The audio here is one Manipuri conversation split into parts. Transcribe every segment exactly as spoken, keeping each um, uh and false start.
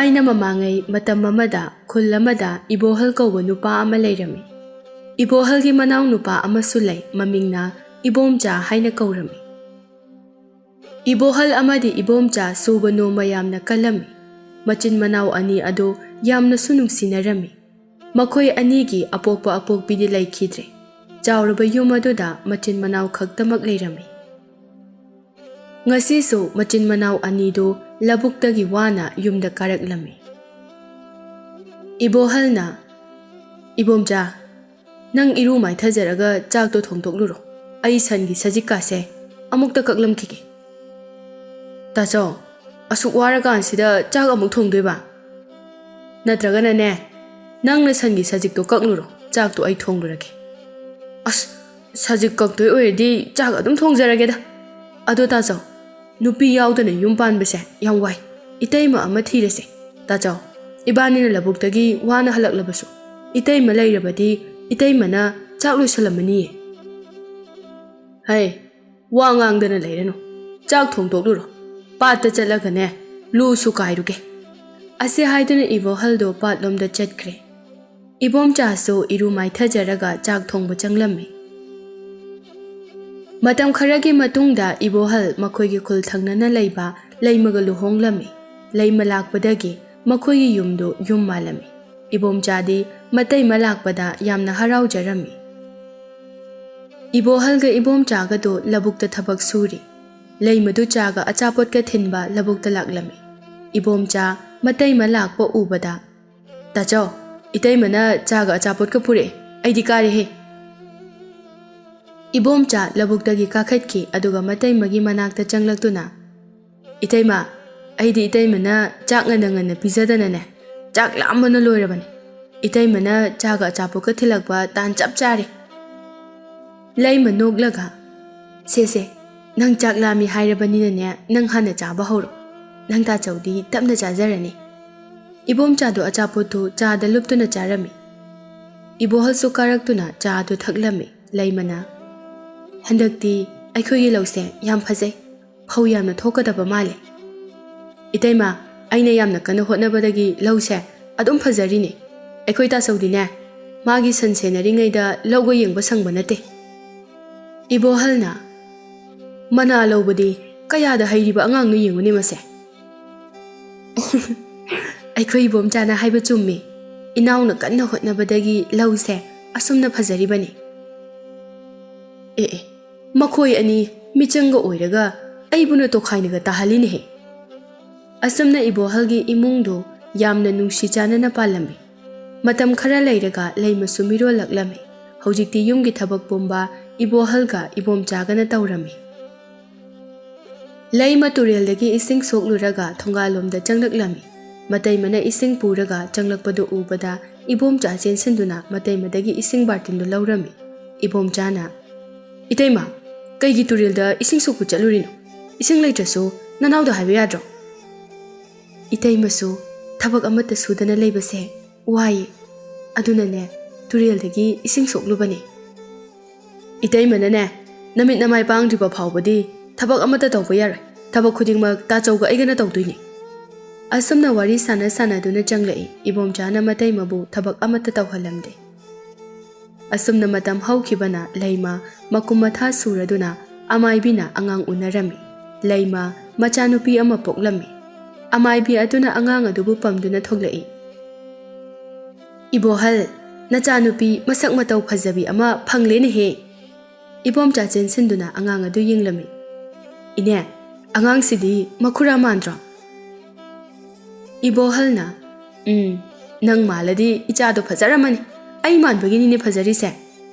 ꯊꯥꯏꯅ ꯃꯃꯥꯡꯉꯩ ꯃꯇꯝ ꯑꯃꯗ ꯈꯨꯜ ꯑꯃꯗ ꯏꯕꯣꯍꯜ ꯀꯧꯕ ꯅꯨꯄꯥ ꯑꯃ ꯂꯩꯔꯝꯃꯤ꯫ ꯏꯕꯣꯍꯜꯒꯤ ꯃꯅꯥꯎ ꯅꯨꯄꯥ ꯑꯃꯁꯨ ꯂꯩ, ꯃꯃꯤꯡꯅ ꯏꯕꯣꯝꯆꯥ ꯍꯥꯏꯅ ꯀꯧꯔꯝꯃꯤ꯫ ꯏꯕꯣꯍꯜ ꯑꯃꯗꯤ ꯏꯕꯣꯝꯆꯥ ꯁꯨꯕ ꯅꯣꯝꯕ ꯌꯥꯝꯅ ꯀꯜꯂꯝꯃꯤ꯫ ꯃꯆꯤꯟ ꯃꯅꯥꯎ ꯑꯅꯤ ꯑꯗꯨ ꯌꯥꯝꯅꯁꯨ ꯅꯨꯡꯁꯤꯅꯔꯝꯃꯤ꯫ ꯃꯈꯣꯏ ꯑꯅꯤꯒꯤ ꯑꯄꯣꯛꯄ ꯑꯄꯣꯛꯄꯤꯗꯤ ꯂꯩꯈꯤꯗ꯭ꯔꯦ꯫ ꯆꯥꯎꯔꯕ ꯌꯨꯝ ꯑꯗꯨꯗ ꯃꯆꯤꯟ ꯃꯅꯥꯎ ꯈꯛꯇꯃꯛ ꯂꯩꯔꯝꯃꯤ꯫ ꯉꯁꯤꯁꯨ ꯃꯆꯤꯟ ꯃꯅꯥꯎ ꯑꯅꯤꯗꯨ ꯂꯧꯕꯨꯛꯇꯒꯤ ꯋꯥꯅ ꯌꯨꯝꯗ ꯀꯥꯔꯛꯂꯝꯃꯤ꯫ ꯏꯕꯣꯍꯜꯅ, "ꯏꯕꯣꯝꯆꯥ, ꯅꯪ ꯏꯔꯨ ꯃꯥꯏꯊꯖꯔꯒ ꯆꯥꯛꯇꯣ ꯊꯣꯡꯗꯣꯛꯂꯨꯔꯣ꯫ ꯑꯩ ꯁꯟꯒꯤ ꯁꯖꯤꯛꯀꯥꯁꯦ ꯑꯃꯨꯛꯇ ꯀꯛꯂꯝꯈꯤꯒꯦ꯫" "ꯇꯥꯆꯧ, ꯑꯁꯨꯛ ꯋꯥꯔꯀꯥꯟꯁꯤꯗ ꯆꯥꯛ ꯑꯃꯨꯛ ꯊꯣꯡꯗꯣꯏꯕ? ꯅꯠꯇ꯭ꯔꯒꯅꯅꯦ, ꯅꯪꯅ ꯁꯟꯒꯤ ꯁꯖꯤꯛꯇꯣ ꯀꯛꯂꯨꯔꯣ, ꯆꯥꯛꯇꯣ ꯑꯩ ꯊꯣꯡꯂꯨꯔꯒꯦ꯫" "ꯑꯁ, ꯁꯖꯤꯛ ꯀꯛꯇꯣꯏ ꯑꯣꯏꯔꯗꯤ ꯆꯥꯛ ꯑꯗꯨꯝ ꯊꯣꯡꯖꯔꯒꯦꯗ꯫ ꯑꯗꯣ ꯇꯥꯆꯧ, ꯅꯨꯄꯤ ꯌꯥꯎꯗꯅ ꯌꯨꯝ ꯄꯥꯟꯕꯁꯦ ꯌꯥꯝ ꯋꯥꯏ꯫ ꯏꯇꯩꯃ ꯑꯃ ꯊꯤꯔꯁꯦ꯫ ꯇꯥꯆꯧ, ꯏꯕꯥꯅꯤꯅ ꯂꯧꯕꯨꯛꯇꯒꯤ ꯋꯥꯅ ꯍꯜꯂꯛꯂꯕꯁꯨ, ꯏꯇꯩꯃ ꯂꯩꯔꯕꯗꯤ ꯏꯇꯩꯃꯅ ꯆꯥꯛ ꯂꯣꯏꯁꯜꯂꯝꯃꯅꯤꯌꯦ꯫" "ꯍꯩ, ꯋꯥ ꯉꯥꯡꯗꯅ ꯂꯩꯔꯅꯨ꯫ ꯆꯥꯛ ꯊꯣꯡꯗꯣꯛꯂꯨꯔꯣ꯫ ꯄꯥꯠꯇ ꯆꯠꯂꯒꯅꯦ, ꯂꯨꯁꯨ ꯀꯥꯏꯔꯨꯒꯦ꯫" ꯑꯁꯤ ꯍꯥꯏꯗꯨꯅ ꯏꯕꯣꯍꯜꯗꯣ ꯄꯥꯠꯂꯣꯝꯗ ꯆꯠꯈ꯭ꯔꯦ꯫ ꯏꯕꯣꯝꯆꯥꯁꯨ ꯏꯔꯨ ꯃꯥꯏꯊꯖꯔꯒ ꯆꯥꯛ ꯊꯣꯡꯕ ꯆꯪꯂꯝꯃꯤ꯫ ꯃꯇꯝ ꯈꯔꯒꯤ ꯃꯇꯨꯡꯗ ꯏꯕꯣꯍꯜ ꯃꯈꯣꯏꯒꯤ ꯈꯨꯜ ꯊꯪꯅꯅ ꯂꯩꯕ ꯂꯩꯃꯒ ꯂꯨꯍꯣꯡꯂꯝꯃꯤ꯫ ꯂꯩꯃ ꯂꯥꯛꯄꯗꯒꯤ ꯃꯈꯣꯏꯒꯤ ꯌꯨꯝꯗꯨ ꯌꯨꯝ ꯃꯥꯜꯂꯝꯃꯤ꯫ ꯏꯕꯣꯝꯆꯥꯗꯤ ꯃꯇꯩꯃ ꯂꯥꯛꯄꯗ ꯌꯥꯝꯅ ꯍꯔꯥꯎꯖꯔꯝꯃꯤ꯫ ꯏꯕꯣꯍꯜꯒ ꯏꯕꯣꯝꯆꯥꯒꯗꯨ ꯂꯧꯕꯨꯛꯇ ꯊꯕꯛ ꯁꯨꯔꯤ꯫ ꯂꯩꯃꯗꯨ ꯆꯥꯒ ꯑꯆꯥꯄꯣꯠꯀ ꯊꯤꯟꯕ ꯂꯧꯕꯨꯛꯇ ꯂꯥꯛꯂꯝꯃꯤ꯫ ꯏꯕꯣꯝꯆꯥ ꯃꯇꯩꯃ ꯂꯥꯛꯄ ꯎꯕꯗ, "ꯇꯥꯆꯧ, ꯏꯇꯩꯃꯅ ꯆꯥꯒ ꯑꯆꯥꯄꯣꯠꯀ ꯄꯨꯔꯛꯑꯦ꯫ ꯑꯩꯗꯤ ꯀꯥꯔꯦꯍꯦ꯫" ꯏꯕꯣꯝꯆꯥ ꯂꯧꯕꯨꯛꯇꯒꯤ ꯀꯥꯈꯠꯈꯤ, ꯑꯗꯨꯒ ꯃꯇꯩꯃꯒꯤ ꯃꯅꯥꯛꯇ ꯆꯪꯂꯛꯇꯨꯅ, "ꯏꯇꯩꯃ, ꯑꯩꯗꯤ ꯏꯇꯩꯃꯅ ꯆꯥꯛ ꯉꯟꯅ ꯉꯟꯅ ꯄꯤꯖꯗꯅꯅꯦ, ꯆꯥꯛ ꯂꯥꯝꯕꯅ ꯂꯣꯏꯔꯕꯅꯦ꯫ ꯏꯇꯩꯃꯅ ꯆꯥꯒ ꯑꯆꯥꯄꯣꯠꯀ ꯊꯤꯜꯂꯛꯄ ꯇꯥꯟ ꯆꯞ ꯆꯥꯔꯦ꯫" ꯂꯩꯃ ꯅꯣꯛꯂꯒ, "ꯁꯦ ꯁꯦ, ꯅꯪ ꯆꯥꯛ ꯂꯥꯝꯃꯤ ꯍꯥꯏꯔꯕꯅꯤꯅꯅꯦ, ꯅꯪ ꯍꯥꯟꯅ ꯆꯥꯕ ꯍꯧꯔꯣ꯫ ꯅꯪ ꯇꯥꯆꯧꯗꯤ ꯇꯞꯅ ꯆꯥꯖꯔꯅꯤ꯫" ꯏꯕꯣꯝꯆꯥꯗꯣ ꯑꯆꯥꯄꯣꯠꯇꯨ ꯆꯥꯗ ꯂꯨꯞꯇꯨꯅ ꯆꯥꯔꯝꯃꯤ꯫ ꯏꯕꯣꯍꯜꯁꯨ ꯀꯥꯔꯛꯇꯨꯅ ꯆꯥꯗꯨ ꯊꯛꯂꯝꯃꯤ꯫ ꯂꯩꯃꯅ, "ꯍꯟꯗꯛꯇꯤ ꯑꯩꯈꯣꯏꯒꯤ ꯂꯧꯁꯦ ꯌꯥꯝ ꯐꯖꯩ꯫ ꯐꯧ ꯌꯥꯝꯅ ꯊꯣꯛꯀꯗꯕ ꯃꯥꯜꯂꯦ꯫ ꯏꯇꯩꯃ, ꯑꯩꯅ ꯌꯥꯝꯅ ꯀꯟꯅ ꯍꯣꯠꯅꯕꯗꯒꯤ ꯂꯧꯁꯦ ꯑꯗꯨꯝ ꯐꯖꯔꯤꯅꯦ꯫ ꯑꯩꯈꯣꯏ ꯇꯥꯆꯧꯗꯤꯅꯦ, ꯃꯥꯒꯤ ꯁꯟ ꯁꯦꯟꯅꯔꯤꯉꯩꯗ ꯂꯧꯒ ꯌꯦꯡꯕ ꯁꯪꯕ ꯅꯠꯇꯦ꯫ ꯏꯕꯣꯍꯜꯅ, "ꯃꯅꯥ ꯂꯧꯕꯗꯤ ꯀꯌꯥꯗ ꯍꯩꯔꯤꯕ ꯑꯉꯥꯡꯅꯣ ꯌꯦꯡꯉꯨꯅꯦ ꯃꯁꯦ!" ꯑꯩꯈꯣꯏ ꯏꯕꯣꯝꯆꯥꯅ ꯍꯥꯏꯕ ꯆꯨꯝꯃꯤ꯫ ꯏꯅꯥꯎꯅ ꯀꯟꯅ ꯍꯣꯠꯅꯕꯗꯒꯤ ꯂꯧꯁꯦ ꯑꯁꯨꯝꯅ ꯐꯖꯔꯤꯕꯅꯤ꯫ ꯑꯦ ꯑꯦ, ꯃꯈꯣꯏ ꯑꯅꯤ ꯃꯤꯆꯪꯒ ꯑꯣꯏꯔꯒ ꯑꯩꯕꯨꯅ ꯇꯣꯈꯥꯏꯅꯒ ꯇꯥꯍꯜꯂꯤꯅꯦꯍꯦ꯫ ꯑꯁꯨꯝꯅ ꯏꯕꯣꯍꯜꯒꯤ ꯏꯃꯨꯡꯗꯨ ꯌꯥꯝꯅ ꯅꯨꯡꯁꯤ ꯆꯥꯟꯅꯅ ꯄꯥꯜꯂꯝꯃꯤ꯫ ꯃꯇꯝ ꯈꯔ ꯂꯩꯔꯒ ꯂꯩꯃꯁꯨ ꯃꯤꯔꯣꯜꯂꯛꯂꯝꯃꯤ꯫ ꯍꯧꯖꯤꯛꯇꯤ ꯌꯨꯝꯒꯤ ꯊꯕꯛ ꯄꯨꯝꯕ ꯏꯕꯣꯍꯜꯒ ꯏꯕꯣꯝꯆꯥꯒꯅ ꯇꯧꯔꯝꯃꯤ꯫ ꯂꯩꯃ ꯇꯨꯔꯦꯜꯗꯒꯤ ꯏꯁꯤꯡ ꯁꯣꯛꯂꯨꯔꯒ ꯊꯣꯡꯒꯥꯜꯂꯣꯝꯗ ꯆꯪꯂꯛꯂꯝꯃꯤ꯫ ꯃꯇꯩꯃꯅ ꯏꯁꯤꯡ ꯄꯨꯔꯒ ꯆꯪꯂꯛꯄꯗꯨ ꯎꯕꯗ ꯏꯕꯣꯝꯆꯥ ꯆꯦꯟꯁꯤꯟꯗꯨꯅ ꯃꯇꯩꯃꯗꯒꯤ ꯏꯁꯤꯡ ꯕꯥꯔꯇꯤꯟꯗꯨ ꯂꯧꯔꯝꯃꯤ꯫ ꯏꯕꯣꯝꯆꯥꯅ, "ꯏꯇꯩꯃ, ꯀꯩꯒꯤ ꯇꯨꯔꯦꯜꯗ ꯏꯁꯤꯡ ꯁꯣꯛꯄ ꯆꯠꯂꯨꯔꯤꯅꯣ? ꯏꯁꯤꯡ ꯂꯩꯇ꯭ꯔꯁꯨ ꯅꯅꯥꯎꯗ ꯍꯥꯏꯕ ꯌꯥꯗ꯭ꯔꯣ?" "ꯏꯇꯩꯃꯁꯨ ꯊꯕꯛ ꯑꯃꯠꯇ ꯁꯨꯗꯅ ꯂꯩꯕꯁꯦ ꯋꯥꯏ꯫ ꯑꯗꯨꯅꯅꯦ, ꯇꯨꯔꯦꯜꯗꯒꯤ ꯏꯁꯤꯡ ꯁꯣꯛꯂꯨꯕꯅꯤ꯫" "ꯏꯇꯩꯃꯅꯅꯦ, ꯅꯃꯤꯠ ꯅꯃꯥꯏ ꯄꯥꯡꯗ꯭ꯔꯤꯕ ꯐꯥꯎꯕꯗꯤ ꯊꯕꯛ ꯑꯃꯠꯇ ꯇꯧꯕ ꯌꯥꯔꯣꯏ꯫ ꯊꯕꯛ ꯈꯨꯗꯤꯡꯃꯛ ꯇꯥꯆꯧꯒ ꯑꯩꯒꯅ ꯇꯧꯗꯣꯏꯅꯤ꯫" ꯑꯁꯨꯝꯅ ꯋꯥꯔꯤ ꯁꯥꯟꯅ ꯁꯥꯟꯅꯗꯨꯅ ꯆꯪꯂꯛꯏ꯫ ꯏꯕꯣꯝꯆꯥꯅ ꯃꯇꯩꯃꯕꯨ ꯊꯕꯛ ꯑꯃꯠꯇ ꯇꯧꯍꯜꯂꯝꯗꯦ꯫ ꯑꯁꯨꯝꯅ ꯃꯇꯝ ꯍꯧꯈꯤꯕꯅ ꯂꯩꯃ ꯃꯀꯨꯝ ꯃꯊꯥ ꯁꯨꯔꯗꯨꯅ ꯑꯃꯥꯏꯕꯤꯅ ꯑꯉꯥꯡ ꯎꯅꯔꯝꯃꯤ꯫ ꯂꯩꯃ ꯃꯆꯥꯅꯨꯄꯤ ꯑꯃ ꯄꯣꯛꯂꯝꯃꯤ꯫ ꯑꯃꯥꯏꯕꯤ ꯑꯗꯨꯅ ꯑꯉꯥꯡ ꯑꯗꯨꯕꯨ ꯄꯝꯗꯨꯅ ꯊꯣꯛꯂꯛꯏ꯫ "ꯏꯕꯣꯍꯜ, ꯅꯆꯥꯅꯨꯄꯤ ꯃꯁꯛ ꯃꯇꯧ ꯐꯖꯕꯤ ꯑꯃ ꯐꯪꯂꯦꯅꯦꯍꯦ!" ꯏꯕꯣꯝꯆꯥ ꯆꯦꯟꯁꯤꯟꯗꯨꯅ ꯑꯉꯥꯡ ꯑꯗꯨ ꯌꯦꯡꯂꯝꯃꯤ꯫ "ꯏꯅꯦ, ꯑꯉꯥꯡꯁꯤꯗꯤ ꯃꯈꯨꯔꯥ ꯃꯥꯟꯗ꯭ꯔꯣ?" ꯏꯕꯣꯍꯜꯅ, "ꯎꯝ, ꯅꯪ ꯃꯥꯜꯂꯗꯤ ꯏꯆꯥꯗꯣ ꯐꯖꯔꯝꯃꯅꯤ꯫ ꯑꯩ ꯃꯥꯟꯕꯒꯤꯅꯤꯅꯦ ꯐꯖꯔꯤꯁꯦ꯫"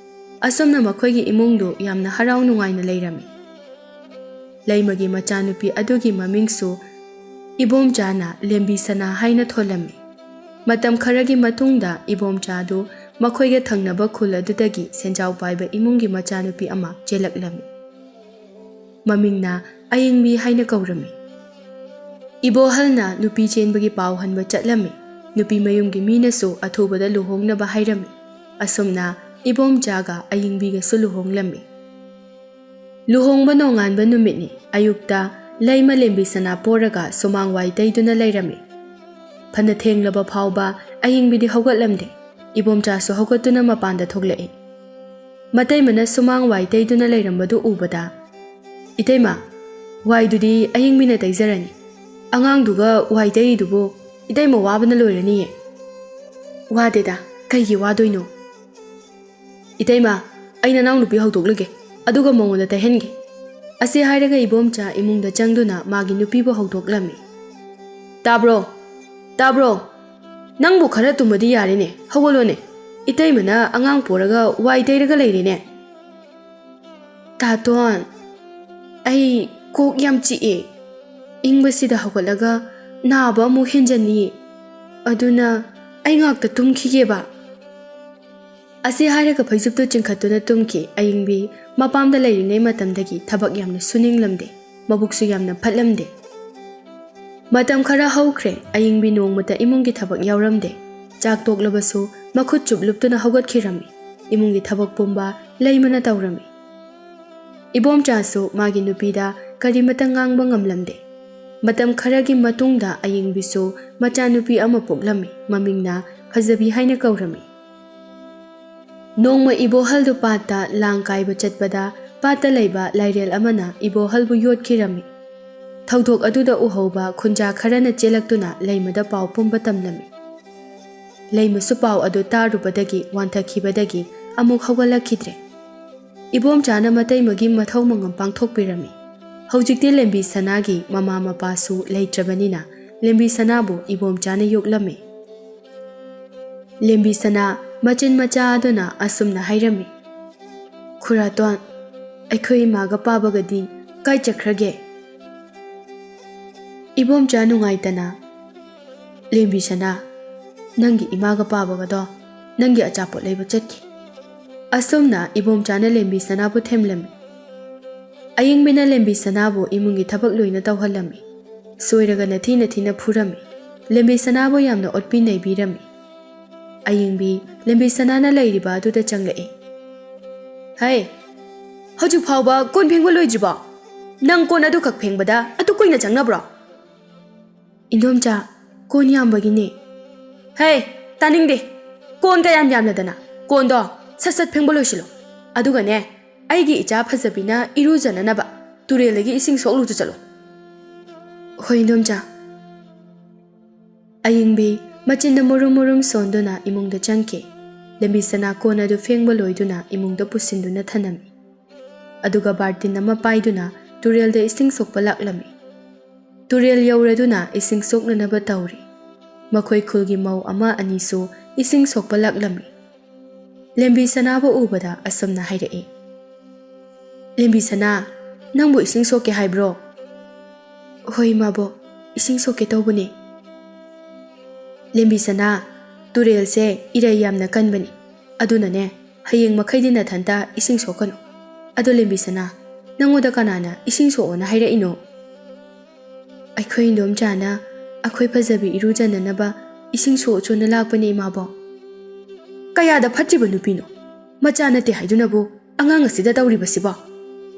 ꯑꯁꯨꯝꯅ ꯃꯈꯣꯏꯒꯤ ꯏꯃꯨꯡꯗꯨ ꯌꯥꯝꯅ ꯍꯔꯥꯎ ꯅꯨꯡꯉꯥꯏꯅ ꯂꯩꯔꯝꯃꯤ꯫ ꯂꯩꯃꯒꯤ ꯃꯆꯥꯅꯨꯄꯤ ꯑꯗꯨꯒꯤ ꯃꯃꯤꯡꯁꯨ ꯏꯕꯣꯝꯆꯥꯅ ꯂꯦꯝꯕꯤ ꯁꯅꯥ ꯍꯥꯏꯅ ꯊꯣꯜꯂꯝꯃꯤ꯫ ꯃꯇꯝ ꯈꯔꯒꯤ ꯃꯇꯨꯡꯗ ꯏꯕꯣꯝꯆꯥꯗꯨ ꯃꯈꯣꯏꯒ ꯊꯪꯅꯕ ꯈꯨꯜ ꯑꯗꯨꯗꯒꯤ ꯁꯦꯟꯖꯥꯎ ꯄꯥꯏꯕ ꯏꯃꯨꯡꯒꯤ ꯃꯆꯥꯅꯨꯄꯤ ꯑꯃ ꯆꯦꯜꯂꯛꯂꯝꯃꯤ꯫ ꯃꯃꯤꯡꯅ ꯑꯌꯤꯡꯕꯤ ꯍꯥꯏꯅ ꯀꯧꯔꯝꯃꯤ꯫ ꯏꯕꯣꯍꯜꯅ ꯅꯨꯄꯤ ꯆꯦꯟꯕꯒꯤ ꯄꯥꯎ ꯍꯟꯕ ꯆꯠꯂꯝꯃꯤ꯫ ꯅꯨꯄꯤ ꯃꯌꯨꯝꯒꯤ ꯃꯤꯅꯁꯨ ꯑꯊꯨꯕꯗ ꯂꯨꯍꯣꯡꯅꯕ ꯍꯥꯏꯔꯝꯃꯤ꯫ ꯑꯁꯨꯝꯅ ꯏꯕꯣꯝꯆꯥꯒ ꯑꯌꯤꯡꯕꯤꯒꯁꯨ ꯂꯨꯍꯣꯡꯂꯝꯃꯤ꯫ ꯂꯨꯍꯣꯡꯕ ꯅꯣꯡꯉꯥꯟꯕ ꯅꯨꯃꯤꯠꯅꯤ꯫ ꯑꯌꯨꯛꯇ ꯂꯩꯃ ꯂꯦꯝꯕꯤ ꯁꯅꯥ ꯄꯣꯔꯒ ꯁꯨꯃꯥꯡ ꯋꯥꯏ ꯇꯩꯗꯨꯅ ꯂꯩꯔꯝꯃꯤ꯫ ꯐꯅ ꯊꯦꯡꯂꯕ ꯐꯥꯎꯕ ꯑꯌꯤꯡꯕꯤꯗꯤ ꯍꯧꯒꯠꯂꯝꯗꯦ꯫ ꯏꯕꯣꯝꯆꯥꯁꯨ ꯍꯧꯒꯠꯇꯨꯅ ꯃꯄꯥꯟꯗ ꯊꯣꯛꯂꯛꯏ꯫ ꯃꯇꯩꯃꯅ ꯁꯨꯃꯥꯡ ꯋꯥꯏ ꯇꯩꯗꯨꯅ ꯂꯩꯔꯝꯕꯗꯨ ꯎꯕꯗ, "ꯏꯇꯩꯃ, ꯋꯥꯏꯗꯨꯗꯤ ꯑꯌꯤꯡꯕꯤꯅ ꯇꯩꯖꯔꯅꯤ꯫ ꯑꯉꯥꯡꯗꯨꯒ ꯋꯥꯏ ꯇꯩꯔꯤꯗꯨꯕꯨ ꯏꯇꯩꯃ ꯋꯥꯕꯅ ꯂꯣꯏꯔꯅꯤꯌꯦ꯫" "ꯋꯥꯗꯦꯗ, ꯀꯩꯒꯤ ꯋꯥꯗꯣꯏꯅꯣ?" "ꯏꯇꯩꯃ, ꯑꯩ ꯅꯅꯥꯎ ꯅꯨꯄꯤ ꯍꯧꯗꯣꯛꯂꯒꯦ, ꯑꯗꯨꯒ ꯃꯉꯣꯟꯗ ꯇꯩꯍꯟꯒꯦ꯫" ꯑꯁꯤ ꯍꯥꯏꯔꯒ ꯏꯕꯣꯝꯆꯥ ꯏꯃꯨꯡꯗ ꯆꯪꯗꯨꯅ ꯃꯥꯒꯤ ꯅꯨꯄꯤꯕꯨ ꯍꯧꯗꯣꯛꯂꯝꯃꯤ꯫ "ꯇꯥꯕ꯭ꯔꯣ? ꯇꯥꯕ꯭ꯔꯣ? ꯅꯪꯕꯨ ꯈꯔ ꯇꯨꯝꯃꯗꯤ ꯌꯥꯔꯦꯅꯦ, ꯍꯧꯒꯠꯂꯣꯅꯦ꯫ ꯏꯇꯩꯃꯅ ꯑꯉꯥꯡ ꯄꯣꯔꯒ ꯋꯥꯏ ꯇꯩꯔꯒ ꯂꯩꯔꯦꯅꯦ꯫" "ꯇꯥꯇꯣꯟ, ꯑꯩ ꯀꯣꯛ ꯌꯥꯝ ꯆꯤꯛꯑꯦ꯫ ꯏꯪꯕꯁꯤꯗ ꯍꯧꯒꯠꯂꯒ ꯅꯥꯕ ꯑꯃꯨꯛ ꯍꯦꯟꯖꯟꯅꯤ꯫ ꯑꯗꯨꯅ ꯑꯩ ꯉꯥꯛꯇ ꯇꯨꯝꯈꯤꯒꯦꯕ꯫" ꯑꯁꯤ ꯍꯥꯏꯔꯒ ꯐꯩꯖꯨꯞꯇꯨ ꯆꯤꯡꯈꯠꯇꯨꯅ ꯇꯨꯝꯈꯤ꯫ ꯑꯌꯤꯡꯕꯤ ꯃꯄꯥꯝꯗ ꯂꯩꯔꯤꯉꯩ ꯃꯇꯝꯗꯒꯤ ꯊꯕꯛ ꯌꯥꯝꯅ ꯁꯨꯅꯤꯡꯂꯝꯗꯦ, ꯃꯕꯨꯛꯁꯨ ꯌꯥꯝꯅ ꯐꯠꯂꯝꯗꯦ꯫ ꯃꯇꯝ ꯈꯔ ꯍꯧꯈ꯭ꯔꯦ꯫ ꯑꯌꯤꯡꯕꯤ ꯅꯣꯡꯃꯇ ꯏꯃꯨꯡꯒꯤ ꯊꯕꯛ ꯌꯥꯎꯔꯝꯗꯦ꯫ ꯆꯥꯛ ꯇꯣꯛꯂꯕꯁꯨ ꯃꯈꯨꯠ ꯆꯨꯞ ꯂꯨꯞꯇꯨꯅ ꯍꯧꯒꯠꯈꯤꯔꯝꯃꯤ꯫ ꯏꯃꯨꯡꯒꯤ ꯊꯕꯛ ꯄꯨꯝꯕ ꯂꯩꯃꯅ ꯇꯧꯔꯝꯃꯤ꯫ ꯏꯕꯣꯝꯆꯥꯁꯨ ꯃꯥꯒꯤ ꯅꯨꯄꯤꯗ ꯀꯔꯤꯃꯇ ꯉꯥꯡꯕ ꯉꯝꯂꯝꯗꯦ꯫ ꯃꯇꯝ ꯈꯔꯒꯤ ꯃꯇꯨꯡꯗ ꯑꯌꯤꯡꯕꯤꯁꯨ ꯃꯆꯥꯅꯨꯄꯤ ꯑꯃ ꯄꯣꯛꯂꯝꯃꯤ꯫ ꯃꯃꯤꯡꯅ ꯐꯖꯕꯤ ꯍꯥꯏꯅ ꯀꯧꯔꯝꯃꯤ꯫ ꯅꯣꯡꯃ ꯏꯕꯣꯍꯜꯗꯨ ꯄꯥꯠꯇ ꯂꯥꯡ ꯀꯥꯏꯕ ꯆꯠꯄꯗ, ꯄꯥꯠꯇ ꯂꯩꯕ ꯂꯥꯏꯔꯦꯜ ꯑꯃꯅ ꯏꯕꯣꯍꯜꯕꯨ ꯌꯣꯠꯈꯤꯔꯝꯃꯤ꯫ ꯊꯧꯗꯣꯛ ꯑꯗꯨꯗ ꯎꯍꯧꯕ ꯈꯨꯟꯖꯥ ꯈꯔꯅ ꯆꯦꯜꯂꯛꯇꯨꯅ ꯂꯩꯃꯗ ꯄꯥꯎ ꯄꯨꯝꯕ ꯇꯝꯂꯝꯃꯤ꯫ ꯂꯩꯃꯁꯨ ꯄꯥꯎ ꯑꯗꯨ ꯇꯥꯔꯨꯕꯗꯒꯤ ꯋꯥꯟꯊꯈꯤꯕꯗꯒꯤ ꯑꯃꯨꯛ ꯍꯧꯒꯠꯂꯛꯈꯤꯗ꯭ꯔꯦ꯫ ꯏꯕꯣꯝꯆꯥꯅ ꯃꯇꯩꯃꯒꯤ ꯃꯊꯧ ꯃꯉꯝ ꯄꯥꯡꯊꯣꯛꯄꯤꯔꯝꯃꯤ꯫ ꯍꯧꯖꯤꯛꯇꯤ ꯂꯦꯝꯕꯤ ꯁꯅꯥꯒꯤ ꯃꯃꯥ ꯃꯄꯥꯁꯨ ꯂꯩꯇ꯭ꯔꯕꯅꯤꯅ, ꯂꯦꯝꯕꯤ ꯁꯅꯥꯕꯨ ꯏꯕꯣꯝꯆꯥꯅ ꯌꯣꯛꯂꯝꯃꯤ꯫ ꯂꯦꯝꯕꯤ ꯁꯅꯥ ꯃꯆꯤꯟ ꯃꯆꯥ ꯑꯗꯨꯅ ꯑꯁꯨꯝꯅ ꯍꯥꯏꯔꯝꯃꯤ, "ꯈꯨꯔꯥꯇꯣꯟ, ꯑꯩꯈꯣꯏ ꯏꯃꯥꯒ ꯄꯥꯕꯒꯗꯤ ꯀꯥꯏ ꯆꯠꯈ꯭ꯔꯒꯦ?" ꯏꯕꯣꯝꯆꯥ ꯅꯨꯡꯉꯥꯏꯇꯅ, "ꯂꯦꯝꯕꯤ ꯁꯅꯥ, ꯅꯪꯒꯤ ꯏꯃꯥꯒ ꯄꯥꯕꯒꯗꯣ ꯅꯪꯒꯤ ꯑꯆꯥꯄꯣꯠ ꯂꯩꯕ ꯆꯠꯈꯤ꯫" ꯑꯁꯨꯝꯅ ꯏꯕꯣꯝꯆꯥꯅ ꯂꯦꯝꯕꯤ ꯁꯅꯥꯕꯨ ꯊꯦꯝꯂꯝꯃꯤ꯫ ꯑꯌꯤꯡꯕꯤꯅ ꯂꯦꯝꯕꯤ ꯁꯅꯥꯕꯨ ꯏꯃꯨꯡꯒꯤ ꯊꯕꯛ ꯂꯣꯏꯅ ꯇꯧꯍꯜꯂꯝꯃꯤ꯫ ꯁꯣꯏꯔꯒꯅ ꯊꯤꯅ ꯊꯤꯅ ꯐꯨꯔꯝꯃꯤ꯫ ꯂꯦꯝꯕꯤ ꯁꯅꯥꯕꯨ ꯌꯥꯝꯅ ꯑꯣꯠꯄꯤ ꯅꯩꯕꯤꯔꯝꯃꯤ꯫ ꯑꯌꯤꯡꯕꯤ ꯂꯦꯝꯕꯤ ꯁꯅꯥꯅ ꯂꯩꯔꯤꯕ ꯑꯗꯨꯗ ꯆꯪꯂꯛꯏ꯫ "ꯍꯩ, ꯍꯧꯖꯤꯛ ꯐꯥꯎꯕ ꯀꯣꯟ ꯐꯦꯡꯕ ꯂꯣꯏꯗ꯭ꯔꯤꯕꯣ? ꯅꯪ ꯀꯣꯟ ꯑꯗꯨꯈꯛ ꯐꯦꯡꯕꯗ ꯑꯗꯨ ꯀꯨꯏꯅ ꯆꯪꯅꯕ꯭ꯔꯣ? "ꯏꯟꯗꯣꯝꯆꯥ, ꯀꯣꯟ ꯌꯥꯝꯕꯒꯤꯅꯦ꯫" "ꯍꯦ, ꯇꯥꯅꯤꯡꯗꯦ꯫ ꯀꯣꯟ ꯀꯌꯥꯝ ꯌꯥꯝꯂꯗꯅ? ꯀꯣꯟꯗꯣ ꯁꯠ ꯁꯠ ꯐꯦꯡꯕ ꯂꯣꯏꯁꯤꯜꯂꯣ꯫ ꯑꯗꯨꯒꯅꯦ, ꯑꯩꯒꯤ ꯏꯆꯥ ꯐꯖꯕꯤꯅ ꯏꯔꯨꯖꯅꯅꯕ ꯇꯨꯔꯦꯜꯗꯒꯤ ꯏꯁꯤꯡ ꯁꯣꯛꯂꯨꯆꯣ ꯆꯠꯂꯣ꯫" "ꯍꯣꯏ, ꯏꯟꯗꯣꯝꯆꯥ꯫" ꯑꯌꯤꯡꯕꯤ ꯃꯆꯤꯟꯗ ꯃꯨꯔꯨꯝ ꯃꯨꯔꯨꯝ ꯁꯣꯟꯗꯨꯅ ꯏꯃꯨꯡꯗ ꯆꯪꯈꯤ꯫ ꯂꯦꯝꯕꯤꯁꯅꯥ ꯀꯣꯟ ꯑꯗꯨ ꯐꯦꯡꯕ ꯂꯣꯏꯗꯨꯅ ꯏꯃꯨꯡꯗ ꯄꯨꯁꯤꯟꯗꯨꯅ ꯊꯅꯝꯃꯤ꯫ ꯑꯗꯨꯒ ꯕꯥꯔꯇꯤꯟ ꯑꯃ ꯄꯥꯏꯗꯨꯅ ꯇꯨꯔꯦꯜꯗ ꯏꯁꯤꯡ ꯁꯣꯛꯄ ꯂꯥꯛꯂꯝꯃꯤ꯫ ꯇꯨꯔꯦꯜ ꯌꯧꯔꯗꯨꯅ ꯏꯁꯤꯡ ꯁꯣꯛꯅꯅꯕ ꯇꯧꯔꯤ꯫ ꯃꯈꯣꯏ ꯈꯨꯜꯒꯤ ꯃꯧ ꯑꯃ ꯑꯅꯤꯁꯨ ꯏꯁꯤꯡ ꯁꯣꯛꯄ ꯂꯥꯛꯂꯝꯃꯤ꯫ ꯂꯦꯝꯕꯤꯁꯅꯥꯕꯨ ꯎꯕꯗ ꯑꯁꯨꯝꯅ ꯍꯥꯏꯔꯛꯏ, "ꯂꯦꯝꯕꯤꯁꯅꯥ, ꯅꯪꯕꯨ ꯏꯁꯤꯡ ꯁꯣꯛꯀꯦ ꯍꯥꯏꯕ꯭ꯔꯣ?" "ꯍꯣꯏ, ꯏꯃꯥꯕꯣꯛ, ꯏꯁꯤꯡ ꯁꯣꯛꯀꯦ ꯇꯧꯕꯅꯦ꯫" "ꯂꯦꯝꯕꯤꯁꯅꯥ, ꯇꯨꯔꯦꯜꯁꯦ ꯏꯔꯩ ꯌꯥꯝꯅ ꯀꯟꯕꯅꯤ꯫ ꯑꯗꯨꯅꯅꯦ, ꯍꯌꯦꯡ ꯃꯈꯩꯗꯤ ꯅꯊꯟꯇ ꯏꯁꯤꯡ ꯁꯣꯛꯀꯅꯨ꯫ ꯑꯗꯣ ꯂꯦꯝꯕꯤꯁꯅꯥ, ꯅꯪꯉꯣꯟꯗ ꯀꯅꯥꯅ ꯏꯁꯤꯡ ꯁꯣꯛꯑꯣꯅ ꯍꯥꯏꯔꯛꯏꯅꯣ?" "ꯑꯩꯈꯣꯏ ꯏꯟꯗꯣꯝꯆꯥꯅ ꯑꯩꯈꯣꯏ ꯐꯖꯕꯤ ꯏꯔꯨꯖꯅꯅꯕ ꯏꯁꯤꯡ ꯁꯣꯛꯑꯣꯅ ꯂꯥꯛꯄꯅꯦ, ꯏꯃꯥꯕꯣꯛ꯫" "ꯀꯌꯥꯗ ꯐꯠꯇ꯭ꯔꯤꯕ ꯅꯨꯄꯤꯅꯣ? ꯃꯆꯥ ꯅꯠꯇꯦ ꯍꯥꯏꯗꯨꯅꯕꯨ ꯑꯉꯥꯡ ꯑꯁꯤꯗ ꯇꯧꯔꯤꯕꯁꯤꯕꯣ?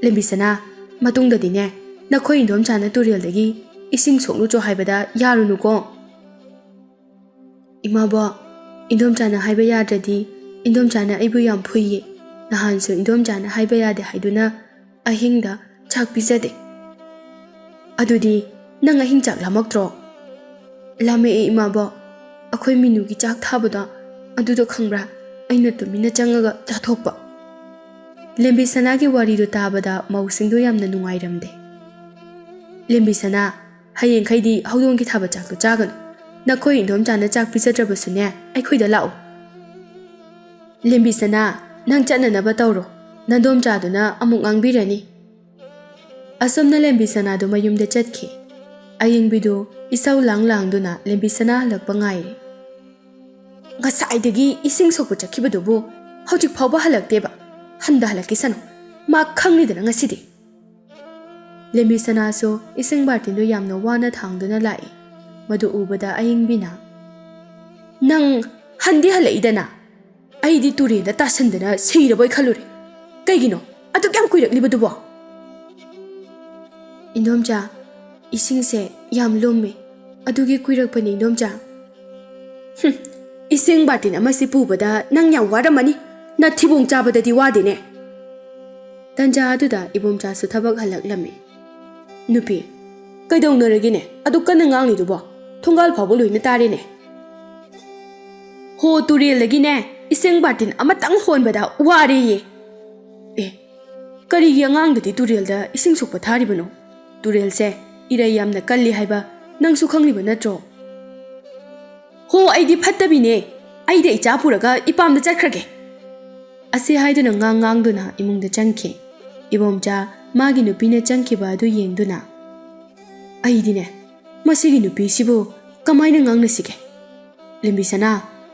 ꯂꯦꯝꯕꯤꯁꯅꯥ, ꯃꯇꯨꯡꯗꯗꯤꯅꯦ, ꯅꯈꯣꯏ ꯏꯟꯗꯣꯝꯆꯥꯅ ꯇꯨꯔꯦꯜꯗꯒꯤ ꯏꯁꯤꯡ ꯁꯣꯛꯂꯨꯆꯣ ꯍꯥꯏꯕꯗ ꯌꯥꯔꯨꯅꯨꯀꯣ꯫" "ꯏꯃꯥꯕꯣꯛ, ꯏꯟꯗꯣꯝꯆꯥꯅ ꯍꯥꯏꯕ ꯌꯥꯗ꯭ꯔꯗꯤ ꯏꯟꯗꯣꯝꯆꯥꯅ ꯑꯩꯕꯨ ꯌꯥꯝ ꯐꯨꯏꯌꯦ꯫ ꯅꯍꯥꯟꯁꯨ ꯏꯟꯗꯣꯝꯆꯥꯅ ꯍꯥꯏꯕ ꯌꯥꯗꯦ ꯍꯥꯏꯗꯨꯅ ꯑꯍꯤꯡꯗ ꯆꯥꯛ ꯄꯤꯖꯗꯦ꯫" "ꯑꯗꯨꯗꯤ ꯅꯪ ꯑꯍꯤꯡ ꯆꯥꯛ ꯂꯥꯝꯃꯛꯇ꯭ꯔꯣ?" "ꯂꯥꯝꯃꯛꯑꯦ, ꯏꯃꯥꯕꯣꯛ꯫ ꯑꯩꯈꯣꯏ ꯃꯤꯅꯨꯒꯤ ꯆꯥꯛ ꯊꯥꯕꯗꯣ, ꯑꯗꯨꯗꯣ ꯈꯪꯕ꯭ꯔꯥ? ꯑꯩꯅ ꯇꯨꯃꯤꯟꯅ ꯆꯪꯉꯒ ꯆꯥꯊꯣꯛꯄ꯫" ꯂꯦꯝꯕꯤꯁꯅꯥꯒꯤ ꯋꯥꯔꯤꯗꯨ ꯇꯥꯕꯗ ꯃꯧꯁꯤꯡꯗꯨ ꯌꯥꯝꯅ ꯅꯨꯡꯉꯥꯏꯔꯝꯗꯦ꯫ "ꯂꯦꯝꯕꯤꯁꯅꯥ, ꯍꯌꯦꯡꯈꯩꯗꯤ ꯍꯧꯗꯣꯡꯒꯤ ꯊꯥꯕ ꯆꯥꯛꯇꯨ ꯆꯥꯒꯅꯨ꯫ ꯅꯈꯣꯏ ꯏꯟꯗꯣꯝꯆꯥꯅ ꯆꯥꯛ ꯄꯤꯖꯗ꯭ꯔꯕꯁꯨꯅꯦ, ꯑꯩꯈꯣꯏꯗ ꯂꯥꯛꯎ꯫" "ꯂꯦꯝꯕꯤꯁꯅꯥ, ꯅꯪ ꯆꯠꯅꯅꯕ ꯇꯧꯔꯣ꯫ ꯅꯟꯗꯣꯝꯆꯥꯗꯨꯅ ꯑꯃꯨꯛ ꯉꯥꯡꯕꯤꯔꯅꯤ꯫" ꯑꯁꯨꯝꯅ ꯂꯦꯝꯕꯤꯁꯅꯥꯗꯨ ꯃꯌꯨꯝꯗ ꯆꯠꯈꯤ꯫ ꯑꯌꯤꯡꯕꯤꯗꯨ ꯏꯁꯧ ꯂꯥꯡ ꯂꯥꯡꯗꯨꯅ ꯂꯦꯝꯕꯤꯁꯅꯥ ꯍꯜꯂꯛꯄ ꯉꯥꯏꯔꯤ꯫ "ꯉꯁꯥꯏꯗꯒꯤ ꯏꯁꯤꯡ ꯁꯣꯛꯄ ꯆꯠꯈꯤꯕꯗꯨꯕꯨ ꯍꯧꯖꯤꯛ ꯐꯥꯎꯕ ꯍꯜꯂꯛꯇꯦꯕ꯫ ꯍꯟꯗ ꯍꯜꯂꯛꯈꯤꯁꯅꯨ꯫ ꯃꯥ ꯈꯪꯅꯤꯗꯅ ꯉꯁꯤꯗꯤ꯫" ꯂꯦꯝꯕꯤꯁꯅꯥꯁꯨ ꯏꯁꯤꯡ ꯕꯥꯔꯇꯤꯟꯗꯨ ꯌꯥꯝꯅ ꯋꯥꯅ ꯊꯥꯡꯗꯨꯅ ꯂꯥꯛꯏ꯫ ꯃꯗꯨ ꯎꯕꯗ ꯑꯌꯤꯡꯕꯤꯅ, "ꯅꯪ ꯍꯟꯗꯤ ꯍꯜꯂꯛꯏꯗꯅ? ꯑꯩꯗꯤ ꯇꯨꯔꯦꯟꯗ ꯇꯥꯁꯟꯗꯅ ꯁꯤꯔꯕꯣꯏ ꯈꯜꯂꯨꯔꯦ꯫ ꯀꯩꯒꯤꯅꯣ ꯑꯗꯨꯛ ꯌꯥꯝ ꯀꯨꯏꯔꯛꯂꯤꯕꯗꯨꯕꯣ?" "ꯏꯟꯗꯣꯝꯆꯥ, ꯏꯁꯤꯡꯁꯦ ꯌꯥꯝ ꯂꯨꯝꯃꯦ, ꯑꯗꯨꯒꯤ ꯀꯨꯏꯔꯛꯄꯅꯤ, ꯏꯟꯗꯣꯝꯆꯥ꯫" "ꯍꯨꯝ, ꯏꯁꯤꯡ ꯕꯥꯔꯇꯤꯟ ꯑꯃꯁꯤ ꯄꯨꯕꯗ ꯅꯪ ꯌꯥꯝ ꯋꯥꯔꯝꯃꯅꯤ, ꯅꯊꯤꯕꯣꯡ ꯆꯥꯕꯗꯗꯤ ꯋꯥꯗꯦꯅꯦ꯫" ꯇꯟꯖꯥ ꯑꯗꯨꯗ ꯏꯕꯣꯝꯆꯥꯁꯨ ꯊꯕꯛ ꯍꯜꯂꯛꯂꯝꯃꯤ꯫ "ꯅꯨꯄꯤ, ꯀꯩꯗꯧꯅꯔꯒꯦꯅꯦ? ꯑꯗꯨ ꯀꯟꯅ ꯉꯥꯡꯂꯤꯗꯨꯕꯣ? ꯊꯣꯡꯒꯥꯜ ꯐꯥꯎꯕ ꯂꯣꯏꯅ ꯇꯥꯔꯦꯅꯦ꯫" "ꯍꯣ, ꯇꯨꯔꯦꯜꯗꯒꯤꯅꯦ ꯏꯁꯤꯡ ꯕꯥꯔꯇꯤꯟ ꯑꯃꯇꯪ ꯍꯣꯟꯕꯗ ꯋꯥꯔꯦꯌꯦ꯫" "ꯑꯦ, ꯀꯔꯤꯒꯤ ꯑꯉꯥꯡꯗꯗꯤ ꯇꯨꯔꯦꯜꯗ ꯏꯁꯤꯡ ꯁꯣꯛꯄ ꯊꯥꯔꯤꯕꯅꯣ? ꯇꯨꯔꯦꯜꯁꯦ ꯏꯔꯩ ꯌꯥꯝꯅ ꯀꯜꯂꯤ ꯍꯥꯏꯕ ꯅꯪꯁꯨ ꯈꯪꯂꯤꯕ ꯅꯠꯇ꯭ꯔꯣ?" "ꯍꯣ, ꯑꯩꯗꯤ ꯐꯠꯇꯕꯤꯅꯦ꯫ ꯑꯩꯗꯤ ꯏꯆꯥ ꯄꯨꯔꯒ ꯏꯄꯥꯝꯗ ꯆꯠꯈ꯭ꯔꯒꯦ꯫" ꯑꯁꯤ ꯍꯥꯏꯗꯨꯅ ꯉꯥꯡ ꯉꯥꯡꯗꯨꯅ ꯏꯃꯨꯡꯗ ꯆꯪꯈꯤ꯫ ꯏꯕꯣꯝꯆꯥ ꯃꯥꯒꯤ ꯅꯨꯄꯤꯅ ꯆꯪꯈꯤꯕ ꯑꯗꯨ ꯌꯦꯡꯗꯨꯅ, "ꯑꯩꯗꯤꯅꯦ, ꯃꯁꯤꯒꯤ ꯅꯨꯄꯤꯁꯤꯕꯨ ꯀꯃꯥꯏꯅ ꯉꯥꯡꯅꯁꯤꯒꯦ? ꯂꯦꯝꯕꯤꯁꯅꯥ,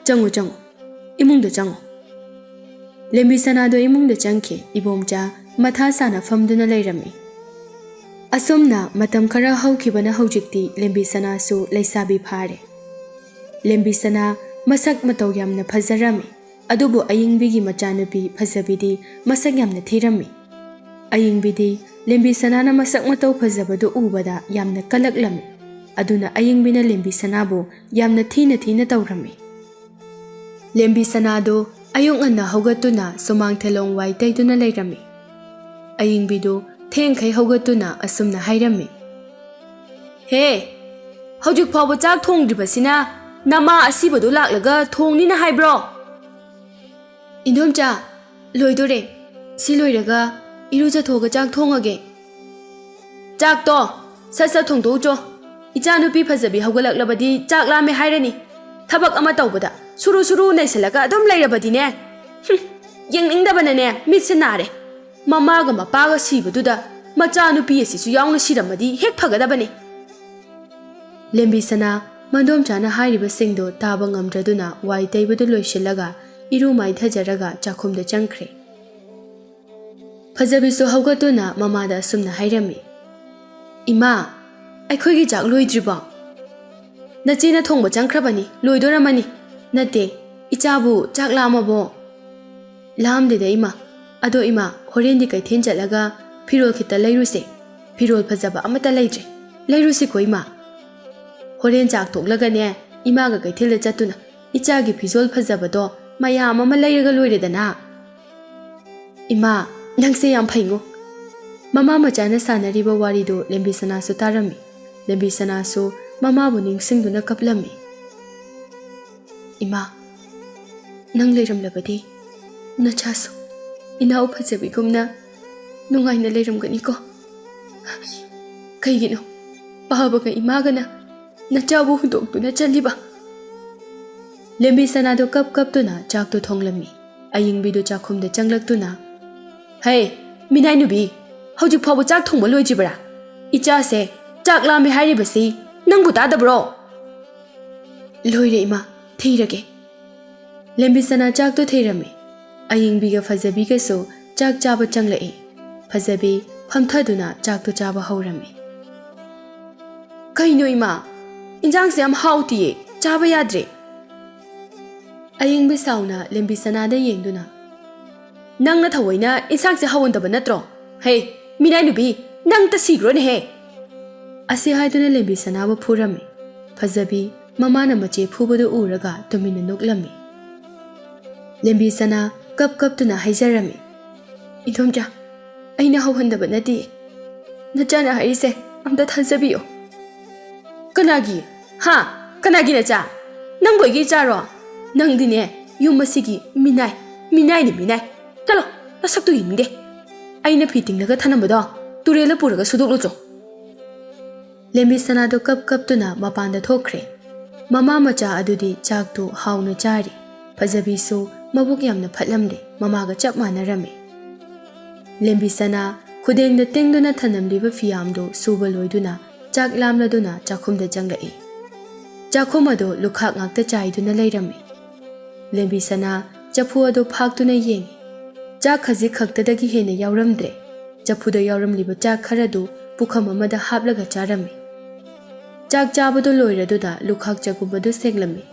ꯆꯪꯉꯨ, ꯆꯪꯉꯨ꯫ ꯏꯃꯨꯡꯗ ꯆꯪꯉꯨ꯫" ꯂꯦꯝꯕꯤꯁꯅꯥꯗꯣ ꯏꯃꯨꯡꯗ ꯆꯪꯈꯤ꯫ ꯏꯕꯣꯝꯆꯥ ꯃꯊꯥ ꯁꯥꯅ ꯐꯝꯗꯨꯅ ꯂꯩꯔꯝꯃꯤ꯫ ꯑꯁꯨꯝꯅ ꯃꯇꯝ ꯈꯔ ꯍꯧꯈꯤꯕꯅ ꯍꯧꯖꯤꯛꯇꯤ ꯂꯦꯝꯕꯤꯁꯅꯥꯁꯨ ꯂꯩꯁꯥꯕꯤ ꯐꯥꯔꯦ꯫ ꯂꯦꯝꯕꯤꯁꯅꯥ ꯃꯁꯛ ꯃꯇꯧ ꯌꯥꯝꯅ ꯐꯖꯔꯝꯃꯤ꯫ ꯑꯗꯨꯕꯨ ꯑꯌꯤꯡꯕꯤꯒꯤ ꯃꯆꯥꯅꯨꯄꯤ ꯐꯖꯕꯤꯗꯤ ꯃꯁꯛ ꯌꯥꯝꯅ ꯊꯤꯔꯝꯃꯤ꯫ ꯑꯌꯤꯡꯕꯤꯗꯤ ꯂꯦꯝꯕꯤꯁꯅꯥꯅ ꯃꯁꯛ ꯃꯇꯧ ꯐꯖꯕꯗꯨ ꯎꯕꯗ ꯌꯥꯝꯅ ꯀꯜꯂꯛꯂꯝꯃꯤ꯫ ꯑꯗꯨꯅ ꯑꯌꯤꯡꯕꯤꯅ ꯂꯦꯝꯕꯤꯁꯅꯥꯕꯨ ꯌꯥꯝꯅ ꯊꯤꯅ ꯊꯤꯅ ꯇꯧꯔꯝꯃꯤ꯫ ꯂꯦꯝꯕꯤꯁꯅꯥꯗꯨ ꯑꯌꯨꯛ ꯉꯟꯅ ꯍꯧꯒꯠꯇꯨꯅ ꯁꯨꯃꯥꯡ ꯊꯦꯂꯣꯡ ꯋꯥꯏ ꯇꯩꯗꯨꯅ ꯂꯩꯔꯝꯃꯤ꯫ ꯑꯌꯤꯡꯕꯤꯗꯨ ꯊꯦꯡꯈꯩ ꯍꯧꯒꯠꯇꯨꯅ ꯑꯁꯨꯝꯅ ꯍꯥꯏꯔꯝꯃꯤ, "ꯍꯦ, ꯍꯧꯖꯤꯛ ꯐꯥꯎꯕ ꯆꯥꯛ ꯊꯣꯡꯗ꯭ꯔꯤꯕꯁꯤꯅ ꯅꯃꯥ ꯑꯁꯤꯕꯗꯨ ꯂꯥꯛꯂꯒ ꯊꯣꯡꯅꯤꯅ ꯍꯥꯏꯕ꯭ꯔꯣ?" "ꯏꯟꯗꯣꯝꯆꯥ, ꯂꯣꯏꯗꯣꯔꯦ꯫ ꯁꯤ ꯂꯣꯏꯔꯒ ꯏꯔꯨꯖꯊꯣꯛꯑꯒ ꯆꯥꯛ ꯊꯣꯡꯉꯒꯦ꯫" "ꯆꯥꯛꯇꯣ ꯁꯠ ꯁꯠ ꯊꯣꯡꯗꯣꯛꯎꯆꯣ꯫ ꯏꯆꯥꯅꯨꯄꯤ ꯐꯖꯕꯤ ꯍꯧꯒꯠꯂꯛꯂꯕꯗꯤ ꯆꯥꯛ ꯂꯥꯝꯃꯦ ꯍꯥꯏꯔꯅꯤ꯫ ꯊꯕꯛ ꯑꯃ ꯇꯧꯕꯗ ꯁꯨꯔꯨ ꯁꯨꯔꯨ ꯅꯩꯁꯜꯂꯒ ꯑꯗꯨꯝ ꯂꯩꯔꯕꯗꯤꯅꯦ, ꯍꯨꯝ, ꯌꯦꯡꯅꯤꯡꯗꯕꯅꯅꯦ ꯃꯤꯠꯁꯦ ꯅꯥꯔꯦ꯫ ꯃꯃꯥꯒ ꯃꯄꯥꯒ ꯁꯤꯕꯗꯨꯗ ꯃꯆꯥꯅꯨꯄꯤ ꯑꯁꯤꯁꯨ ꯌꯥꯎꯅ ꯁꯤꯔꯝꯃꯗꯤ ꯍꯦꯛ ꯐꯒꯗꯕꯅꯤ꯫" ꯂꯦꯝꯕꯤꯁꯅꯥ ꯃꯟꯗꯣꯝꯆꯥꯅ ꯍꯥꯏꯔꯤꯕꯁꯤꯡꯗꯨ ꯇꯥꯕ ꯉꯝꯗ꯭ꯔꯗꯨꯅ ꯋꯥꯏ ꯇꯩꯕꯗꯨ ꯂꯣꯏꯁꯤꯜꯂꯒ ꯏꯔꯨ ꯃꯥꯏꯊꯖꯔꯒ ꯆꯥꯛꯈꯨꯝꯗ ꯆꯪꯈ꯭ꯔꯦ꯫ ꯐꯖꯕꯤꯁꯨ ꯍꯧꯒꯠꯇꯨꯅ ꯃꯃꯥꯗ ꯑꯁꯨꯝꯅ ꯍꯥꯏꯔꯝꯃꯤ, "ꯏꯃꯥ, ꯑꯩꯈꯣꯏꯒꯤ ꯆꯥꯛ ꯂꯣꯏꯗ꯭ꯔꯤꯕꯣ?" "ꯅꯆꯦꯅ ꯊꯣꯡꯕ ꯆꯪꯈ꯭ꯔꯕꯅꯤ, ꯂꯣꯏꯗꯣꯔꯝꯃꯅꯤ꯫" "ꯅꯠꯇꯦ, ꯏꯆꯥꯕꯨ ꯆꯥꯛ ꯂꯥꯝꯃꯕꯣ?" "ꯂꯥꯝꯗꯦꯗ ꯏꯃꯥ꯫ ꯑꯗꯣ ꯏꯃꯥ, ꯍꯣꯔꯦꯟꯗꯤ ꯀꯩꯊꯦꯜ ꯆꯠꯂꯒ ꯐꯤꯔꯣꯜ ꯈꯤꯇ ꯂꯩꯔꯨꯁꯦ꯫ ꯐꯤꯔꯣꯜ ꯐꯖꯕ ꯑꯃꯠꯇ ꯂꯩꯇ꯭ꯔꯦ꯫ ꯂꯩꯔꯨꯁꯤꯀꯣ ꯏꯃꯥ꯫ ꯍꯣꯔꯦꯟ ꯆꯥꯛ ꯇꯣꯛꯂꯒꯅꯦ, ꯏꯃꯥꯒ ꯀꯩꯊꯦꯜꯗ ꯆꯠꯇꯨꯅ ꯏꯆꯥꯒꯤ ꯐꯤꯖꯣꯜ ꯐꯖꯕꯗꯣ ꯃꯌꯥꯝ ꯑꯃ ꯂꯩꯔꯒ ꯂꯣꯏꯔꯦꯗꯅ꯫ ꯏꯃꯥ, ꯅꯪꯁꯦ ꯌꯥꯝ ꯐꯩꯉꯣ꯫ ꯃꯃꯥ ꯃꯆꯥꯅ ꯁꯥꯟꯅꯔꯤꯕ ꯋꯥꯔꯤꯗꯨ ꯂꯦꯝꯕꯤꯁꯅꯥꯁꯨ ꯇꯥꯔꯝꯃꯤ꯫ ꯂꯦꯝꯕꯤꯁꯅꯥꯁꯨ ꯃꯃꯥꯕꯨ ꯅꯤꯡꯁꯤꯡꯗꯨꯅ ꯀꯞꯂꯝꯃꯤ꯫ ꯏꯃꯥ, ꯅꯪ ꯂꯩꯔꯝꯂꯕꯗꯤ ꯅꯆꯥꯁꯨ ꯏꯅꯥꯎ ꯐꯖꯕꯤꯒꯨꯝꯅ ꯅꯨꯡꯉꯥꯏꯅ ꯂꯩꯔꯝꯒꯅꯤꯀꯣ꯫ ꯀꯩꯒꯤꯅꯣ ꯄꯥꯕꯒ ꯏꯃꯥꯒꯅ ꯅꯆꯥꯕꯨ ꯍꯨꯟꯗꯣꯛꯇꯨꯅ ꯆꯠꯂꯤꯕ? ꯂꯦꯝꯕꯤꯁꯅꯥꯗꯨ ꯀꯞ ꯀꯞꯇꯨꯅ ꯆꯥꯛꯇꯨ ꯊꯣꯡꯂꯝꯃꯤ꯫ ꯑꯌꯤꯡꯕꯤꯗꯨ ꯆꯥꯛꯈꯨꯝꯗ ꯆꯪꯂꯛꯇꯨꯅ, "ꯍꯦ, ꯃꯤꯅꯥꯏ ꯅꯨꯕꯤ, ꯍꯧꯖꯤꯛ ꯐꯥꯎꯕ ꯆꯥꯛ ꯊꯣꯡꯕ ꯂꯣꯏꯗ꯭ꯔꯤꯕꯔꯥ? ꯏꯆꯥꯁꯦ ꯆꯥꯛ ꯂꯥꯝꯃꯦ ꯍꯥꯏꯔꯤꯕꯁꯤ ꯅꯪꯕꯨ ꯇꯥꯗꯕ꯭ꯔꯣ?" "ꯂꯣꯏꯔꯦ ꯏꯃꯥ, ꯊꯤꯔꯒꯦ꯫" ꯂꯦꯝꯕꯤꯁꯅꯥ ꯆꯥꯛꯇꯨ ꯊꯤꯔꯝꯃꯤ꯫ ꯑꯌꯤꯡꯕꯤꯒ ꯐꯖꯕꯤꯒꯁꯨ ꯆꯥꯛ ꯆꯥꯕ ꯆꯪꯂꯛꯏ꯫ ꯐꯖꯕꯤ ꯐꯝꯊꯗꯨꯅ ꯆꯥꯛꯇꯨ ꯆꯥꯕ ꯍꯧꯔꯝꯃꯤ꯫ "ꯀꯩꯅꯣ ꯏꯃꯥ, ꯏꯟꯖꯥꯡꯁꯦ ꯌꯥꯝ ꯍꯥꯎꯇꯤꯌꯦ, ꯆꯥꯕ ꯌꯥꯗ꯭ꯔꯦ꯫" ꯑꯌꯤꯡꯕꯤ ꯁꯥꯎꯅ ꯂꯦꯝꯕꯤꯁꯅꯥꯗ ꯌꯦꯡꯗꯨꯅ, "ꯅꯪꯅ ꯊꯑꯣꯏꯅ ꯏꯟꯁꯥꯡꯁꯦ ꯍꯥꯎꯍꯟꯗꯕ ꯅꯠꯇ꯭ꯔꯣ? ꯍꯦ, ꯃꯤꯅꯥꯏ ꯅꯨꯄꯤ, ꯅꯪ ꯇ ꯁꯤꯈ꯭ꯔꯣꯅꯦꯍꯦ!" ꯑꯁꯤ ꯍꯥꯏꯗꯨꯅ ꯂꯦꯝꯕꯤꯁꯅꯥꯕꯨ ꯐꯨꯔꯝꯃꯤ꯫ ꯐꯖꯕꯤ ꯃꯃꯥꯅ ꯃꯆꯦ ꯐꯨꯕꯗꯨ ꯎꯔꯒ ꯇꯨꯃꯤꯟꯅ ꯅꯣꯛꯂꯝꯃꯤ꯫ ꯂꯦꯝꯕꯤꯁꯅꯥ ꯀꯞ ꯀꯞꯇꯨꯅ ꯍꯥꯏꯖꯔꯝꯃꯤ, "ꯏꯗꯣꯝꯆꯥ, ꯑꯩꯅ ꯍꯧꯍꯟꯗꯕ ꯅꯠꯇꯦ꯫ ꯅꯆꯥꯅ ꯍꯥꯏꯔꯤꯁꯦ ꯑꯝꯇ ꯊꯥꯖꯕꯤꯌꯨ꯫" "ꯀꯅꯥꯒꯤ? ꯍꯥ? ꯀꯅꯥꯒꯤ ꯅꯆꯥ? ꯅꯪꯕꯨ ꯑꯩꯒꯤ ꯏꯆꯥꯔꯣ? ꯅꯪꯗꯤꯅꯦ, ꯌꯨꯝ ꯑꯁꯤꯒꯤ ꯃꯤꯅꯥꯏ, ꯃꯤꯅꯥꯏꯅꯤ, ꯃꯤꯅꯥꯏ꯫ ꯆꯠꯂꯣ, ꯅꯁꯛꯇꯨ ꯌꯦꯡꯅꯤꯡꯗꯦ꯫ ꯑꯩꯅ ꯐꯤ ꯇꯤꯡꯂꯒ ꯊꯅꯝꯕꯗꯣ ꯇꯨꯔꯦꯜꯗ ꯄꯨꯔꯒ ꯁꯨꯗꯣꯛꯂꯨꯆꯣ꯫" ꯂꯦꯝꯕꯤꯁꯅꯥꯗꯨ ꯀꯞ ꯀꯞꯇꯨꯅ ꯃꯄꯥꯟꯗ ꯊꯣꯛꯈ꯭ꯔꯦ꯫ ꯃꯃꯥ ꯃꯆꯥ ꯑꯗꯨꯗꯤ ꯆꯥꯛꯇꯨ ꯍꯥꯎꯅ ꯆꯥꯔꯤ꯫ ꯐꯖꯕꯤꯁꯨ ꯃꯕꯨꯛ ꯌꯥꯝꯅ ꯐꯠꯂꯝꯂꯦ, ꯃꯃꯥꯒ ꯆꯞ ꯃꯥꯟꯅꯔꯝꯃꯤ꯫ ꯂꯦꯝꯕꯤꯁꯅꯥ ꯈꯨꯗꯦꯡꯗ ꯇꯦꯡꯗꯨꯅ ꯊꯅꯝꯂꯤꯕ ꯐꯤꯌꯥꯝꯗꯨ ꯁꯨꯕ ꯂꯣꯏꯗꯨꯅ ꯆꯥꯛ ꯂꯥꯝꯂꯗꯨꯅ ꯆꯥꯛꯈꯨꯝꯗ ꯆꯪꯂꯛꯏ꯫ ꯆꯥꯛꯈꯨꯝ ꯑꯗꯨ ꯂꯨꯈꯥꯛ ꯉꯥꯛꯇ ꯆꯥꯏꯗꯨꯅ ꯂꯩꯔꯝꯃꯤ꯫ ꯂꯦꯝꯕꯤꯁꯅꯥ ꯆꯐꯨ ꯑꯗꯨ ꯐꯥꯛꯇꯨꯅ ꯌꯦꯡꯉꯤ꯫ ꯆꯥꯛ ꯈꯖꯤꯛ ꯈꯛꯇꯗꯒꯤ ꯍꯦꯟꯅ ꯌꯥꯎꯔꯝꯗ꯭ꯔꯦ꯫ ꯆꯐꯨꯗ ꯌꯥꯎꯔꯝꯂꯤꯕ ꯆꯥꯛ ꯈꯔꯗꯨ ꯄꯨꯈꯝ ꯑꯃꯗ ꯍꯥꯞꯂꯒ ꯆꯥꯔꯝꯃꯤ꯫ ꯆꯥꯛ ꯆꯥꯕꯗꯨ ꯂꯣꯏꯔꯗꯨꯅ ꯂꯨꯈꯥꯛ ꯆꯒꯨꯝ ꯑꯗꯨ ꯁꯦꯡꯂꯝꯃꯤ꯫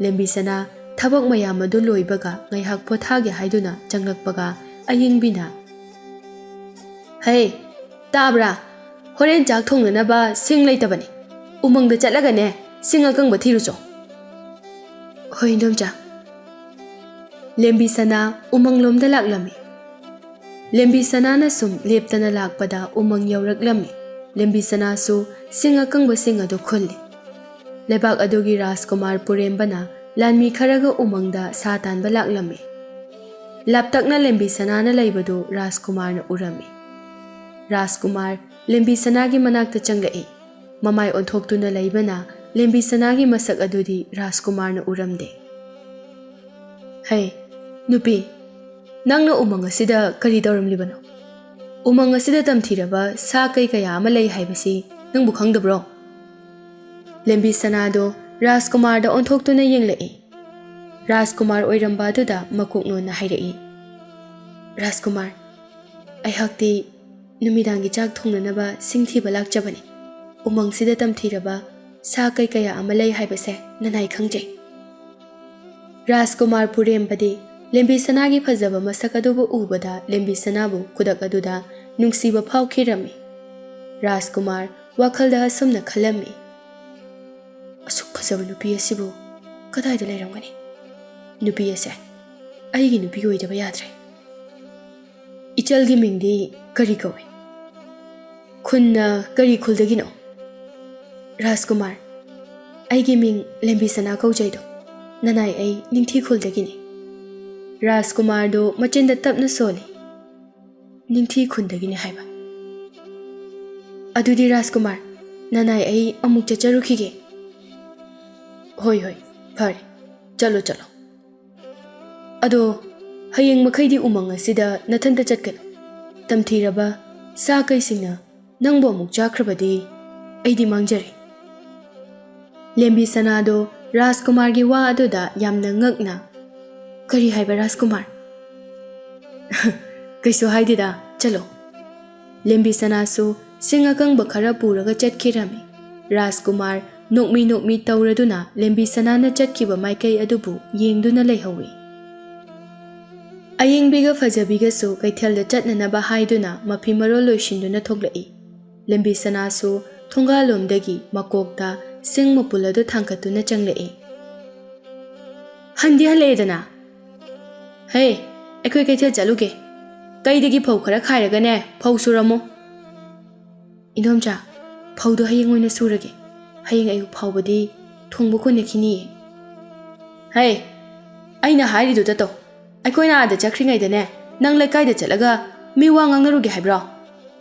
ꯂꯦꯝꯕꯤꯁꯅꯥ ꯊꯕꯛ ꯃꯌꯥꯝ ꯑꯗꯨ ꯂꯣꯏꯕꯒ ꯉꯥꯏꯍꯥꯛ ꯄꯣꯊꯥꯒꯦ ꯍꯥꯏꯗꯨꯅ ꯆꯪꯂꯛꯄꯒ ꯑꯌꯤꯡꯕꯤꯅ, "ꯍꯩ, ꯇꯥꯕ꯭ꯔꯥ? "ꯍꯣꯔꯦꯟ ꯆꯥꯛ ꯊꯣꯡꯅꯅꯕ ꯁꯤꯡ ꯂꯩꯇꯕꯅꯤ꯫ ꯎꯃꯪꯗ ꯆꯠꯂꯒꯅꯦ, ꯁꯤꯡ ꯑꯀꯪꯕ ꯊꯤꯔꯨꯆꯣ꯫" "ꯍꯣꯏ, ꯏꯟꯗꯣꯝꯆꯥ꯫" ꯂꯦꯝꯕꯤ ꯁꯅꯥ ꯎꯃꯪꯂꯣꯝꯗ ꯂꯥꯛꯂꯝꯃꯤ꯫ ꯂꯦꯝꯕꯤ ꯁꯅꯥꯅ ꯁꯨꯝ ꯂꯦꯞꯇꯅ ꯂꯥꯛꯄꯗ ꯎꯃꯪ ꯌꯧꯔꯛꯂꯝꯃꯤ꯫ ꯂꯦꯝꯕꯤ ꯁꯅꯥꯁꯨ ꯁꯤꯡ ꯑꯀꯪꯕꯁꯤꯡ ꯑꯗꯨ ꯈꯨꯜꯂꯤ꯫ ꯂꯩꯕꯥꯛ ꯑꯗꯨꯒꯤ ꯔꯥꯖꯀꯨꯃꯥꯔ ꯄꯨꯔꯦꯝꯕꯅ ꯂꯥꯟꯃꯤ ꯈꯔꯒ ꯎꯃꯪꯗ ꯁꯥ ꯇꯥꯟꯕ ꯂꯥꯛꯂꯝꯃꯤ꯫ ꯂꯥꯞꯇꯛꯅ ꯂꯦꯝꯕꯤ ꯁꯅꯥꯅ ꯂꯩꯕꯗꯨ ꯔꯥꯖꯀꯨꯃꯥꯔꯅ ꯎꯔꯝꯃꯤ꯫ ꯔꯥꯖꯀꯨꯃꯥꯔ ꯂꯦꯝꯕꯤ ꯁꯅꯥꯒꯤ ꯃꯅꯥꯛꯇ ꯆꯪꯂꯛꯏ꯫ ꯃꯃꯥꯏ ꯑꯣꯟꯊꯣꯛꯇꯨꯅ ꯂꯩꯕꯅ ꯂꯦꯝꯕꯤ ꯁꯅꯥꯒꯤ ꯃꯁꯛ ꯑꯗꯨꯗꯤ ꯔꯥꯖꯀꯨꯃꯥꯔꯅ ꯎꯔꯝꯗꯦ꯫ "ꯍꯩ, ꯅꯨꯄꯤ, ꯅꯪꯅ ꯎꯃꯪ ꯑꯁꯤꯗ ꯀꯔꯤ ꯇꯧꯔꯝꯂꯤꯕꯅꯣ? ꯎꯃꯪ ꯑꯁꯤꯗ ꯇꯝꯊꯤꯔꯕ ꯁꯥ ꯀꯩ ꯀꯌꯥ ꯑꯃ ꯂꯩ ꯍꯥꯏꯕꯁꯤ ꯅꯪꯕꯨ ꯈꯪꯗꯕ꯭ꯔꯣ?" ꯂꯦꯝꯕꯤ ꯁꯅꯥꯗꯣ ꯔꯥꯖꯀꯨꯃꯥꯔꯗ ꯑꯣꯟꯊꯣꯛꯇꯨꯅ ꯌꯦꯡꯂꯛꯏ꯫ ꯔꯥꯖꯀꯨꯃꯥꯔ ꯑꯣꯏꯔꯝꯕ ꯑꯗꯨꯗ ꯃꯀꯣꯛ ꯅꯣꯟꯅ ꯍꯥꯏꯔꯛꯏ, "ꯔꯥꯖꯀꯨꯃꯥꯔ, ꯑꯩꯍꯥꯛꯇꯤ ꯅꯨꯃꯤꯗꯥꯡꯒꯤ ꯆꯥꯛ ꯊꯣꯡꯅꯅꯕ ꯁꯤꯡ ꯊꯤꯕ ꯂꯥꯛꯆꯕꯅꯤ꯫ ꯎꯃꯪꯁꯤꯗ ꯇꯝꯊꯤꯔꯕ ꯁꯥ ꯀꯩ ꯀꯌꯥ ꯑꯃ ꯂꯩ ꯍꯥꯏꯕꯁꯦ ꯅꯅꯥꯏ ꯈꯪꯖꯩ꯫" ꯔꯥꯖꯀꯨꯃꯥꯔ ꯄꯨꯔꯦꯝꯕꯗꯤ ꯂꯦꯝꯕꯤ ꯁꯅꯥꯒꯤ ꯐꯖꯕ ꯃꯁꯛ ꯑꯗꯨꯕꯨ ꯎꯕꯗ ꯂꯦꯝꯕꯤ ꯁꯅꯥꯕꯨ ꯈꯨꯗꯛ ꯑꯗꯨꯗ ꯅꯨꯡꯁꯤꯕ ꯐꯥꯎꯈꯤꯔꯝꯃꯤ꯫ ꯔꯥꯖꯀꯨꯃꯥꯔ ꯋꯥꯈꯜꯗ ꯑꯁꯨꯝꯅ ꯈꯜꯂꯝꯃꯤ, "ꯑꯁꯨꯛ ꯐꯖꯕ ꯅꯨꯄꯤ ꯑꯁꯤꯕꯨ ꯀꯗꯥꯏꯗ ꯂꯩꯔꯝꯒꯅꯤ? ꯅꯨꯄꯤ ꯑꯁꯦ ꯑꯩꯒꯤ ꯅꯨꯄꯤ ꯑꯣꯏꯗꯕ ꯌꯥꯗ꯭ꯔꯦ꯫ ꯏꯆꯜꯒꯤ ꯃꯤꯡꯗꯤ ꯀꯔꯤ ꯀꯧꯏ? ꯈꯨꯟꯅ ꯀꯔꯤ ꯈꯨꯜꯗꯒꯤꯅꯣ?" "ꯔꯥꯖꯀꯨꯃꯥꯔ, ꯑꯩꯒꯤ ꯃꯤꯡ ꯂꯦꯝꯕꯤ ꯁꯅꯥ ꯀꯧꯖꯩꯗꯣ꯫ ꯅꯅꯥꯏ ꯑꯩ ꯅꯤꯡꯊꯤ ꯈꯨꯜꯗꯒꯤꯅꯤ꯫" ꯔꯥꯖꯀꯨꯃꯥꯔꯗꯣ ꯃꯆꯤꯟꯗ ꯇꯞꯅ ꯁꯣꯜꯂꯤ꯫ "ꯅꯤꯡꯊꯤ ꯈꯨꯟꯗꯒꯤꯅꯤ ꯍꯥꯏꯕ? ꯑꯗꯨꯗꯤ ꯔꯥꯖꯀꯨꯃꯥꯔ, ꯅꯅꯥꯏ ꯑꯩ ꯑꯃꯨꯛ ꯆꯠꯆꯔꯨꯈꯤꯒꯦ꯫" "ꯍꯣꯏ, ꯍꯣꯏ, ꯐꯔꯦ, ꯆꯠꯂꯣ, ꯆꯠꯂꯣ꯫ ꯑꯗꯣ ꯍꯌꯦꯡ ꯃꯈꯩꯗꯤ ꯎꯃꯪ ꯑꯁꯤꯗ ꯅꯊꯟꯇ ꯆꯠꯀꯅꯨ꯫ ꯇꯝꯊꯤꯔꯕ ꯁꯥ ꯀꯩꯁꯤꯡꯅ ꯅꯪꯕꯨ ꯑꯃꯨꯛ ꯆꯥꯈ꯭ꯔꯕꯗꯤ ꯑꯩꯗꯤ ꯃꯥꯡꯖꯔꯦ꯫" ꯂꯦꯝꯕꯤ ꯁꯅꯥꯗꯣ ꯔꯥꯖꯀꯨꯃꯥꯔꯒꯤ ꯋꯥ ꯑꯗꯨꯗ ꯌꯥꯝꯅ ꯉꯛꯅ, "ꯀꯔꯤ ꯍꯥꯏꯕ ꯔꯥꯖꯀꯨꯃꯥꯔ?" "ꯀꯩꯁꯨ ꯍꯥꯏꯗꯦꯗ, ꯆꯠꯂꯣ꯫" ꯂꯦꯝꯕꯤ ꯁꯅꯥꯁꯨ ꯁꯤꯡ ꯑꯀꯪꯕ ꯈꯔ ꯄꯨꯔꯒ ꯆꯠꯈꯤꯔꯝꯃꯤ꯫ ꯔꯥꯖꯀꯨꯃꯥꯔ ꯅꯣꯛꯃꯤ ꯅꯣꯛꯃꯤ ꯇꯧꯔꯗꯨꯅ ꯂꯦꯝꯕꯤ ꯁꯅꯥꯅ ꯆꯠꯈꯤꯕ ꯃꯥꯏꯀꯩ ꯑꯗꯨꯕꯨ ꯌꯦꯡꯗꯨꯅ ꯂꯩꯍꯧꯏ꯫ ꯑꯌꯦꯡꯕꯤꯒ ꯐꯖꯕꯤꯒꯁꯨ ꯀꯩꯊꯦꯜꯗ ꯆꯠꯅꯅꯕ ꯍꯥꯏꯗꯨꯅ ꯃꯐꯤ ꯃꯔꯣꯜ ꯂꯣꯏꯁꯤꯟꯗꯨꯅ ꯊꯣꯛꯂꯛꯏ꯫ ꯂꯦꯝꯕꯤ ꯁꯅꯥꯁꯨ ꯊꯣꯡꯒꯥꯜꯂꯣꯝꯗꯒꯤ ꯃꯀꯣꯛꯇ ꯁꯤꯡ ꯃꯄꯨꯜ ꯑꯗꯨ ꯊꯥꯡꯒꯠꯇꯨꯅ ꯆꯪꯂꯛꯏ꯫ "ꯍꯟꯗꯤ ꯍꯜꯂꯛꯑꯦꯗꯅ?" "ꯍꯦ, ꯑꯩꯈꯣꯏ ꯀꯩꯊꯦꯜ ꯆꯠꯂꯨꯒꯦ꯫ ꯀꯩꯗꯒꯤ ꯐꯧ ꯈꯔ ꯈꯥꯏꯔꯒꯅꯦ, ꯐꯧ ꯁꯨꯔꯝꯃꯣ꯫" "ꯏꯟꯗꯣꯝꯆꯥ, ꯐꯧꯗꯣ ꯍꯌꯦꯡ ꯑꯣꯏꯅ ꯁꯨꯔꯒꯦ꯫ ꯍꯌꯦꯡ ꯑꯌꯨꯛ ꯐꯥꯎꯕꯗꯤ ꯊꯣꯡꯕ ꯀꯣꯟꯅꯈꯤꯅꯤꯌꯦ꯫" "ꯍꯦ, ꯑꯩꯅ ꯍꯥꯏꯔꯤꯗꯨꯗ ꯇꯧ꯫ ꯑꯩꯈꯣꯏꯅ ꯑꯥꯗ ꯆꯠꯈ꯭ꯔꯤꯉꯩꯗꯅꯦ, ꯅꯪ ꯂꯩꯀꯥꯏꯗ ꯆꯠꯂꯒ ꯃꯤ ꯋꯥ ꯉꯥꯡꯅꯔꯨꯒꯦ ꯍꯥꯏꯕ꯭ꯔꯣ?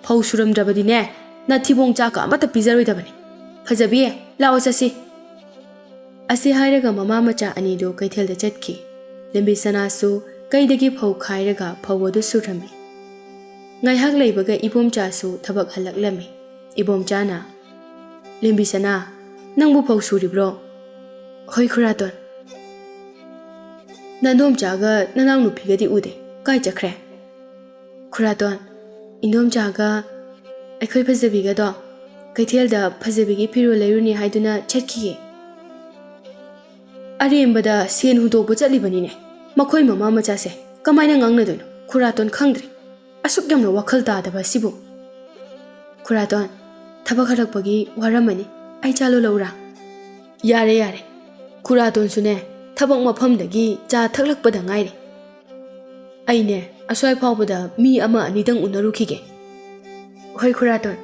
ꯐꯧ ꯁꯨꯔꯝꯗ꯭ꯔꯕꯗꯤꯅꯦ, ꯅꯊꯤꯕꯣꯡ ꯆꯥꯛꯀ ꯑꯃꯠꯇ ꯄꯤꯖꯔꯣꯏꯗꯕꯅꯤ꯫ ꯐꯖꯕꯤ, ꯂꯥꯛꯑꯣ ꯆꯠꯁꯤ꯫" ꯑꯁꯤ ꯍꯥꯏꯔꯒ ꯃꯃꯥ ꯃꯆꯥ ꯑꯅꯤꯗꯨ ꯀꯩꯊꯦꯜꯗ ꯆꯠꯈꯤ꯫ ꯂꯦꯝꯕꯤ ꯁꯅꯥꯁꯨ ꯀꯩꯗꯒꯤ ꯐꯧ ꯈꯥꯏꯔꯒ ꯐꯧ ꯑꯗꯨ ꯁꯨꯔꯝꯃꯤ꯫ ꯉꯥꯏꯍꯥꯛ ꯂꯩꯕꯒ ꯏꯕꯣꯝꯆꯥꯁꯨ ꯊꯕꯛ ꯍꯜꯂꯛꯂꯝꯃꯤ꯫ ꯏꯕꯣꯝꯆꯥꯅ, "ꯂꯦꯝꯕꯤ ꯁꯅꯥ, ꯅꯪꯕꯨ ꯐꯧ ꯁꯨꯔꯤꯕ꯭ꯔꯣ?" "ꯍꯣꯏ ꯈꯨꯔꯥꯇꯣꯟ꯫" "ꯅꯗꯣꯝꯆꯥꯒ ꯅꯅꯥꯎꯅꯨꯄꯤꯒꯗꯤ ꯎꯗꯦ, ꯀꯥꯏ ꯆꯠꯈ꯭ꯔꯦ?" "ꯈꯨꯔꯥꯇꯣꯟ, ꯏꯟꯗꯣꯝꯆꯥꯒ ꯑꯩꯈꯣꯏ ꯐꯖꯕꯤꯒꯗꯣ ꯀꯩꯊꯦꯜꯗ ꯐꯖꯕꯤꯒꯤ ꯐꯤꯔꯣꯜ ꯂꯩꯔꯨꯅꯤ ꯍꯥꯏꯗꯨꯅ ꯆꯠꯈꯤꯌꯦ꯫" "ꯑꯔꯦꯝꯕꯗ ꯁꯦꯟ ꯍꯨꯟꯗꯣꯛꯄ ꯆꯠꯂꯤꯕꯅꯤꯅꯦ, ꯃꯈꯣꯏ ꯃꯃꯥ ꯃꯆꯥꯁꯦ꯫ ꯀꯃꯥꯏꯅ ꯉꯥꯡꯅꯗꯣꯏꯅꯣ, ꯈꯨꯔꯥꯇꯣꯟ ꯈꯪꯗ꯭ꯔꯦ꯫ ꯑꯁꯨꯛ ꯌꯥꯝꯅ ꯋꯥꯈꯜ ꯇꯥꯗꯕ ꯑꯁꯤꯕꯨ꯫" "ꯈꯨꯔꯥꯇꯣꯟ, ꯊꯕꯛ ꯍꯜꯂꯛꯄꯒꯤ ꯋꯥꯔꯝꯃꯅꯤ, ꯑꯩ ꯆꯥ ꯂꯣꯜꯂꯛꯎꯔꯥ?" "ꯌꯥꯔꯦ, ꯌꯥꯔꯦ꯫ ꯈꯨꯔꯥꯇꯣꯟꯁꯨꯅꯦ, ꯊꯕꯛ ꯃꯐꯝꯗꯒꯤ ꯆꯥ ꯊꯛꯂꯛꯄꯗ ꯉꯥꯏꯔꯤ꯫ ꯑꯩꯅꯦ, ꯑꯁ꯭ꯋꯥꯏ ꯐꯥꯎꯕꯗ ꯃꯤ ꯑꯃ ꯑꯅꯤꯗꯪ ꯎꯅꯔꯨꯈꯤꯒꯦ꯫" "ꯍꯣꯏ ꯈꯨꯔꯥꯇꯣꯟ꯫"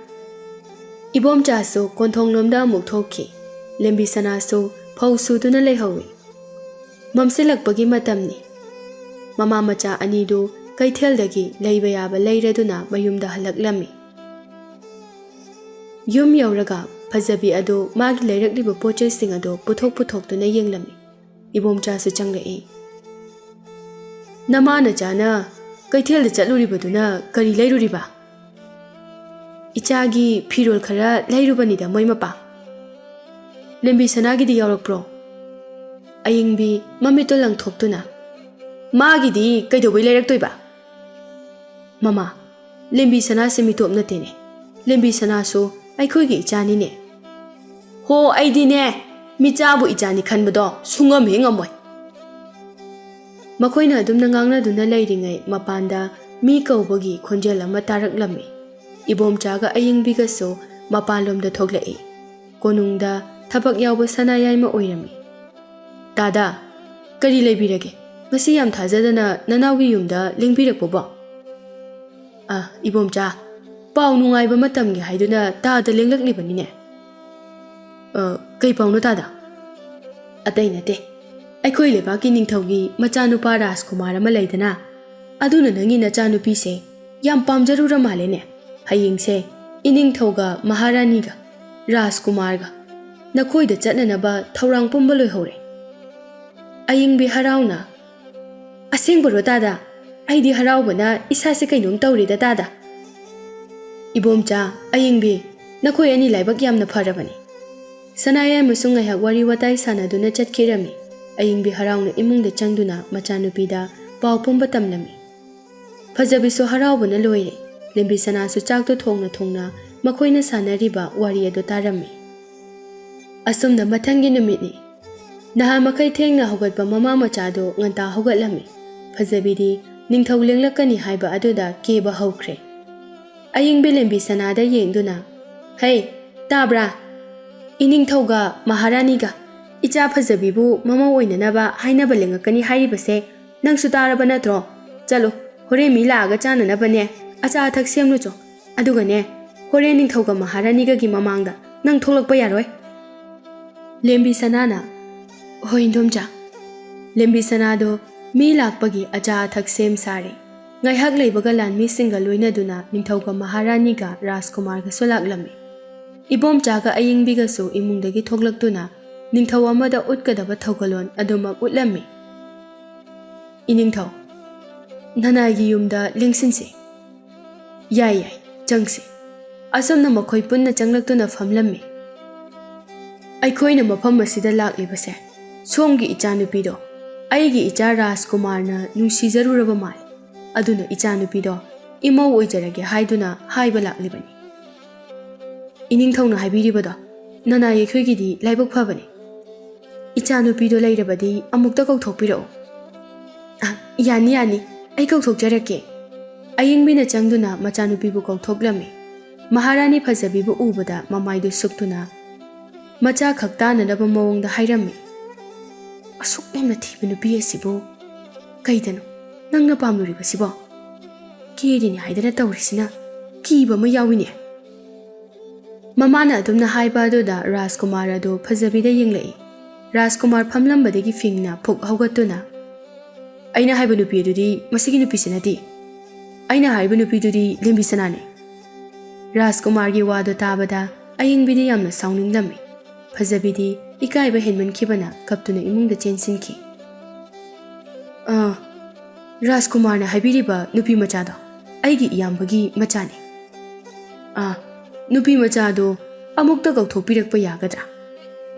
ꯏꯕꯣꯝꯆꯥꯁꯨ ꯀꯣꯟꯊꯣꯡꯂꯣꯝꯗ ꯑꯃꯨꯛ ꯊꯣꯛꯈꯤ꯫ ꯂꯦꯝꯕꯤ ꯁꯅꯥꯁꯨ ꯐꯧ ꯁꯨꯗꯨꯅ ꯂꯩꯍꯧꯏ꯫ ꯃꯝꯁꯤꯜꯂꯛꯄꯒꯤ ꯃꯇꯝꯅꯤ꯫ ꯃꯃꯥ ꯃꯆꯥ ꯑꯅꯤꯗꯨ ꯀꯩꯊꯦꯜꯗꯒꯤ ꯂꯩꯕ ꯌꯥꯕ ꯂꯩꯔꯗꯨꯅ ꯃꯌꯨꯝꯗ ꯍꯜꯂꯛꯂꯝꯃꯤ꯫ ꯌꯨꯝ ꯌꯧꯔꯒ ꯐꯖꯕꯤ ꯑꯗꯨ ꯃꯥꯒꯤ ꯂꯩꯔꯛꯂꯤꯕ ꯄꯣꯠ ꯆꯩꯁꯤꯡ ꯑꯗꯨ ꯄꯨꯊꯣꯛ ꯄꯨꯊꯣꯛꯇꯨꯅ ꯌꯦꯡꯂꯝꯃꯤ꯫ ꯏꯕꯣꯝꯆꯥꯁꯨ ꯆꯪꯂꯛꯏ꯫ "ꯅꯃꯥ ꯅꯆꯥꯅ ꯀꯩꯊꯦꯜꯗ ꯆꯠꯂꯨꯔꯤꯕꯗꯨꯅ ꯀꯔꯤ ꯂꯩꯔꯨꯔꯤꯕ?" "ꯏꯆꯥꯒꯤ ꯐꯤꯔꯣꯜ ꯈꯔ ꯂꯩꯔꯨꯕꯅꯤꯗ, ꯃꯣꯏ ꯃꯄꯥ꯫" "ꯂꯦꯝꯕꯤ ꯁꯅꯥꯒꯤꯗꯤ ꯌꯥꯎꯔꯛꯄ꯭ꯔꯣ?" ꯑꯌꯤꯡꯕꯤ ꯃꯃꯤꯠꯇꯣ ꯂꯪꯊꯣꯛꯇꯨꯅ, "ꯃꯥꯒꯤꯗꯤ ꯀꯩꯗꯧꯕꯩ ꯂꯩꯔꯛꯇꯣꯏꯕ?" "ꯃꯃꯥ, ꯂꯦꯝꯕꯤ ꯁꯅꯥꯁꯦ ꯃꯤꯇꯣꯞ ꯅꯠꯇꯦꯅꯦ꯫ ꯂꯦꯝꯕꯤ ꯁꯅꯥꯁꯨ ꯑꯩꯈꯣꯏꯒꯤ ꯏꯆꯥꯅꯤꯅꯦ꯫" "ꯍꯣ, ꯑꯩꯗꯤꯅꯦ, ꯃꯤꯆꯥꯕꯨ ꯏꯆꯥꯅꯤ ꯈꯟꯕꯗꯣ ꯁꯨꯡꯉꯝ ꯍꯦꯛ ꯉꯝꯃꯣꯏ꯫" ꯃꯈꯣꯏꯅ ꯑꯗꯨꯝꯅ ꯉꯥꯡꯅꯗꯨꯅ ꯂꯩꯔꯤꯉꯩ ꯃꯄꯥꯟꯗ ꯃꯤ ꯀꯧꯕꯒꯤ ꯈꯣꯟꯖꯦꯜ ꯑꯃ ꯇꯥꯔꯛꯂꯝꯃꯤ꯫ ꯏꯕꯣꯝꯆꯥꯒ ꯑꯌꯤꯡꯕꯤꯒꯁꯨ ꯃꯄꯥꯟꯂꯣꯝꯗ ꯊꯣꯛꯂꯛꯏ꯫ ꯀꯣꯅꯨꯡꯗ ꯊꯕꯛ ꯌꯥꯎꯕ ꯁꯅꯥꯌꯥꯏꯃ ꯑꯣꯏꯔꯝꯃꯤ꯫ "ꯇꯥꯗ, ꯀꯔꯤ ꯂꯩꯕꯤꯔꯒꯦ? ꯉꯁꯤ ꯌꯥꯝ ꯊꯥꯖꯗꯅ ꯅꯅꯥꯎꯒꯤ ꯌꯨꯝꯗ ꯂꯦꯡꯕꯤꯔꯛꯄꯕꯣ?" "ꯑ, ꯏꯕꯣꯝꯆꯥ, ꯄꯥꯎ ꯅꯨꯡꯉꯥꯏꯕ ꯑꯃ ꯇꯝꯒꯦ ꯍꯥꯏꯗꯨꯅ ꯇꯥꯗ ꯂꯦꯡꯂꯛꯂꯤꯕꯅꯤꯅꯦ꯫" "ꯑ, ꯀꯩ ꯄꯥꯎꯅꯣ ꯇꯥꯗ?" "ꯑꯇꯩ ꯅꯠꯇꯦ, ꯑꯩꯈꯣꯏ ꯂꯩꯕꯥꯛꯀꯤ ꯅꯤꯡꯊꯧꯒꯤ ꯃꯆꯥꯅꯨꯄꯥ ꯔꯥꯖꯀꯨꯃꯥꯔ ꯑꯃ ꯂꯩꯗꯅ, ꯑꯗꯨꯅ ꯅꯪꯒꯤ ꯅꯆꯥꯅꯨꯄꯤꯁꯦ ꯌꯥꯝ ꯄꯥꯝꯖꯔꯨꯔ ꯃꯥꯜꯂꯦꯅꯦ꯫ ꯍꯌꯦꯡꯁꯦ ꯏꯅꯤꯡꯊꯧꯒ ꯃꯍꯥꯔꯥꯅꯤꯒ ꯔꯥꯖꯀꯨꯃꯥꯔꯒ ꯅꯈꯣꯏꯗ ꯆꯠꯅꯅꯕ ꯊꯧꯔꯥꯡ ꯄꯨꯝꯕ ꯂꯣꯏꯍꯧꯔꯦ꯫" ꯑꯌꯤꯡꯕꯤ ꯍꯔꯥꯎꯅ, "ꯑꯁꯦꯡꯕꯔꯣ ꯇꯥꯗ? ꯑꯩꯗꯤ ꯍꯔꯥꯎꯕꯅ ꯏꯁꯥꯁꯦ ꯀꯩꯅꯣꯝ ꯇꯧꯔꯦꯗ ꯇꯥꯗ꯫" "ꯏꯕꯣꯝꯆꯥ, ꯑꯌꯤꯡꯕꯤ, ꯅꯈꯣꯏ ꯑꯅꯤ ꯂꯥꯏꯕꯛ ꯌꯥꯝꯅ ꯐꯔꯕꯅꯤ꯫" ꯁꯅꯥꯌꯥꯏꯃꯁꯨ ꯉꯥꯏꯍꯥꯛ ꯋꯥꯔꯤ ꯋꯥꯇꯥꯏ ꯁꯥꯟꯅꯗꯨꯅ ꯆꯠꯈꯤꯔꯝꯃꯤ꯫ ꯑꯌꯤꯡꯕꯤ ꯍꯔꯥꯎꯅ ꯏꯃꯨꯡꯗ ꯆꯪꯗꯨꯅ ꯃꯆꯥꯅꯨꯄꯤꯗ ꯄꯥꯎ ꯄꯨꯝꯕ ꯇꯝꯂꯝꯃꯤ꯫ ꯐꯖꯕꯤꯁꯨ ꯍꯔꯥꯎꯕꯅ ꯂꯣꯏꯔꯦ꯫ ꯂꯦꯝꯕꯤ ꯁꯅꯥꯁꯨ ꯆꯥꯛꯇꯣ ꯊꯣꯡꯅ ꯊꯣꯡꯅ ꯃꯈꯣꯏꯅ ꯁꯥꯟꯅꯔꯤꯕ ꯋꯥꯔꯤ ꯑꯗꯨ ꯇꯥꯔꯝꯃꯤ꯫ ꯑꯁꯨꯝꯅ ꯃꯊꯪꯒꯤ ꯅꯨꯃꯤꯠꯅꯤ꯫ ꯅꯍꯥꯟ ꯃꯈꯩ ꯊꯦꯡꯅ ꯍꯧꯒꯠꯄ ꯃꯃꯥ ꯃꯆꯥꯗꯨ ꯉꯟꯇꯥ ꯍꯧꯒꯠꯂꯝꯃꯤ꯫ ꯐꯖꯕꯤꯗꯤ ꯅꯤꯡꯊꯧ ꯂꯦꯡꯂꯛꯀꯅꯤ ꯍꯥꯏꯕ ꯑꯗꯨꯗ ꯀꯦꯕ ꯍꯧꯈ꯭ꯔꯦ꯫ ꯑꯌꯤꯡꯕꯤ ꯂꯦꯝꯕꯤ ꯁꯅꯥꯗ ꯌꯦꯡꯗꯨꯅ, "ꯍꯩ, ꯇꯥꯕ꯭ꯔꯥ? ꯏꯅꯤꯡꯊꯧꯒ ꯃꯍꯥꯔꯥꯅꯤꯒ ꯏꯆꯥ ꯐꯖꯕꯤꯕꯨ ꯃꯃꯧ ꯑꯣꯏꯅꯅꯕ ꯍꯥꯏꯅꯕ ꯂꯦꯡꯉꯛꯀꯅꯤ ꯍꯥꯏꯔꯤꯕꯁꯦ ꯅꯪꯁꯨ ꯇꯥꯔꯕ ꯅꯠꯇ꯭ꯔꯣ? ꯆꯠꯂꯣ, ꯍꯣꯔꯦꯟ ꯃꯤ ꯂꯥꯛꯑꯒ ꯆꯥꯅꯅꯕꯅꯦ ꯑꯆꯥ ꯑꯊꯛ ꯁꯦꯝꯂꯨꯆꯣ꯫ ꯑꯗꯨꯒꯅꯦ, ꯍꯣꯔꯦꯟ ꯅꯤꯡꯊꯧꯒ ꯃꯍꯥꯔꯥꯅꯤꯒꯒꯤ ꯃꯃꯥꯡꯗ ꯅꯪ ꯊꯣꯛꯂꯛꯄ ꯌꯥꯔꯣꯏ꯫" ꯂꯦꯝꯕꯤ ꯁꯅꯥꯅ, "ꯍꯣꯏ, ꯏꯟꯗꯣꯝꯆꯥ꯫" ꯂꯦꯝꯕꯤ ꯁꯅꯥꯗꯣ ꯃꯤ ꯂꯥꯛꯄꯒꯤ ꯑꯆꯥ ꯑꯊꯛ ꯁꯦꯝ ꯁꯥꯔꯦ꯫ ꯉꯥꯏꯍꯥꯛ ꯂꯩꯕꯒ ꯂꯥꯟꯃꯤꯁꯤꯡꯒ ꯂꯣꯏꯅꯗꯨꯅ ꯅꯤꯡꯊꯧꯒ ꯃꯍꯥꯔꯥꯅꯤꯒ ꯔꯥꯖꯀꯨꯃꯥꯔꯒꯁꯨ ꯂꯥꯛꯂꯝꯃꯤ꯫ ꯏꯕꯣꯝꯆꯥꯒ ꯑꯌꯤꯡꯕꯤꯒꯁꯨ ꯏꯃꯨꯡꯗꯒꯤ ꯊꯣꯛꯂꯛꯇꯨꯅ ꯅꯤꯡꯊꯧ ꯑꯃꯗ ꯎꯠꯀꯗꯕ ꯊꯧꯒꯜꯂꯣꯟ ꯑꯗꯨꯃꯛ ꯎꯠꯂꯝꯃꯤ꯫ "ꯏꯅꯤꯡꯊꯧ, ꯅꯅꯥꯏꯒꯤ ꯌꯨꯝꯗ ꯂꯦꯡꯁꯤꯟꯁꯤ꯫" "ꯌꯥꯏ, ꯌꯥꯏ, ꯆꯪꯁꯤ꯫" ꯑꯁꯨꯝꯅ ꯃꯈꯣꯏ ꯄꯨꯟꯅ ꯆꯪꯂꯛꯇꯨꯅ ꯐꯝꯂꯝꯃꯤ꯫ "ꯑꯩꯈꯣꯏꯅ ꯃꯐꯝ ꯑꯁꯤꯗ ꯂꯥꯛꯂꯤꯕꯁꯦ ꯁꯣꯝꯒꯤ ꯏꯆꯥꯅꯨꯄꯤꯗꯣ ꯑꯩꯒꯤ ꯏꯆꯥ ꯔꯥꯖꯀꯨꯃꯥꯔꯅ ꯅꯨꯡꯁꯤꯖꯔꯨꯔꯕ ꯃꯥꯜꯂꯤ꯫ ꯑꯗꯨꯅ ꯏꯆꯥꯅꯨꯄꯤꯗꯣ ꯏꯃꯧ ꯑꯣꯏꯖꯔꯒꯦ ꯍꯥꯏꯗꯨꯅ ꯍꯥꯏꯕ ꯂꯥꯛꯂꯤꯕꯅꯤ꯫" "ꯏꯅꯤꯡꯊꯧꯅ ꯍꯥꯏꯕꯤꯔꯤꯕꯗꯣ ꯅꯅꯥꯏ ꯑꯩꯈꯣꯏꯒꯤꯗꯤ ꯂꯥꯏꯕꯛ ꯐꯕꯅꯤ꯫ ꯏꯆꯥꯅꯨꯄꯤꯗꯣ ꯂꯩꯔꯕꯗꯤ ꯑꯃꯨꯛꯇ ꯀꯧꯊꯣꯛꯄꯤꯔꯛꯎ꯫" "ꯑ, ꯌꯥꯅꯤ, ꯌꯥꯅꯤ, ꯑꯩ ꯀꯧꯊꯣꯛꯆꯔꯛꯀꯦ꯫" ꯑꯌꯤꯡꯕꯤꯅ ꯆꯪꯗꯨꯅ ꯃꯆꯥꯅꯨꯄꯤꯕꯨ ꯀꯧꯊꯣꯛꯂꯝꯃꯤ꯫ ꯃꯍꯥꯔꯥꯅꯤ ꯐꯖꯕꯤꯕꯨ ꯎꯕꯗ ꯃꯃꯥꯏꯗꯨ ꯁꯨꯛꯇꯨꯅ ꯃꯆꯥ ꯈꯛ ꯇꯥꯅꯅꯕ ꯃꯑꯣꯡꯗ ꯍꯥꯏꯔꯝꯃꯤ, "ꯑꯁꯨꯛ ꯌꯥꯝꯅ ꯊꯤꯕ ꯅꯨꯄꯤ ꯑꯁꯤꯕꯨ ꯀꯩꯗꯅꯣ ꯅꯪꯅ ꯄꯥꯝꯂꯨꯔꯤꯕꯁꯤꯕꯣ? ꯀꯦꯔꯤꯅꯤ ꯍꯥꯏꯗꯅ ꯇꯧꯔꯤꯁꯤꯅ ꯀꯤꯕ ꯑꯃ ꯌꯥꯎꯏꯅꯦ꯫" ꯃꯃꯥꯅ ꯑꯗꯨꯝꯅ ꯍꯥꯏꯕ ꯑꯗꯨꯗ ꯔꯥꯖꯀꯨꯃꯥꯔ ꯑꯗꯨ ꯐꯖꯕꯤꯗ ꯌꯦꯡꯂꯛꯏ꯫ ꯔꯥꯖꯀꯨꯃꯥꯔ ꯐꯝꯂꯝꯕꯗꯒꯤ ꯐꯤꯡꯅ ꯐꯨꯛ ꯍꯧꯒꯠꯇꯨꯅ, "ꯑꯩꯅ ꯍꯥꯏꯕ ꯅꯨꯄꯤ ꯑꯗꯨꯗꯤ ꯃꯁꯤꯒꯤ ꯅꯨꯄꯤꯁꯤ ꯅꯠꯇꯦ꯫ ꯑꯩꯅ ꯍꯥꯏꯔꯤꯕ ꯅꯨꯄꯤꯗꯨꯗꯤ ꯂꯦꯝꯕꯤꯁꯅꯥꯅꯤ꯫" ꯔꯥꯖꯀꯨꯃꯥꯔꯒꯤ ꯋꯥꯗꯨ ꯇꯥꯕꯗ ꯑꯌꯤꯡꯕꯤꯗꯤ ꯌꯥꯝꯅ ꯁꯥꯎꯅꯤꯡꯂꯝꯃꯤ꯫ ꯐꯖꯕꯤꯗꯤ ꯏꯀꯥꯏꯕ ꯍꯦꯟꯃꯟꯈꯤꯕꯅ ꯀꯞꯇꯨꯅ ꯏꯃꯨꯡꯗ ꯆꯦꯟꯁꯤꯟꯈꯤ꯫ "ꯑꯥ, ꯔꯥꯖꯀꯨꯃꯥꯔꯅ ꯍꯥꯏꯕꯤꯔꯤꯕ ꯅꯨꯄꯤ ꯃꯆꯥꯗꯣ ꯑꯩꯒꯤ ꯏꯌꯥꯝꯕꯒꯤ ꯃꯆꯥꯅꯤ꯫ ꯑꯥ, ꯅꯨꯄꯤ ꯃꯆꯥꯗꯣ ꯑꯃꯨꯛꯇ ꯀꯧꯊꯣꯛꯄꯤꯔꯛꯄ ꯌꯥꯒꯗ꯭ꯔꯥ?"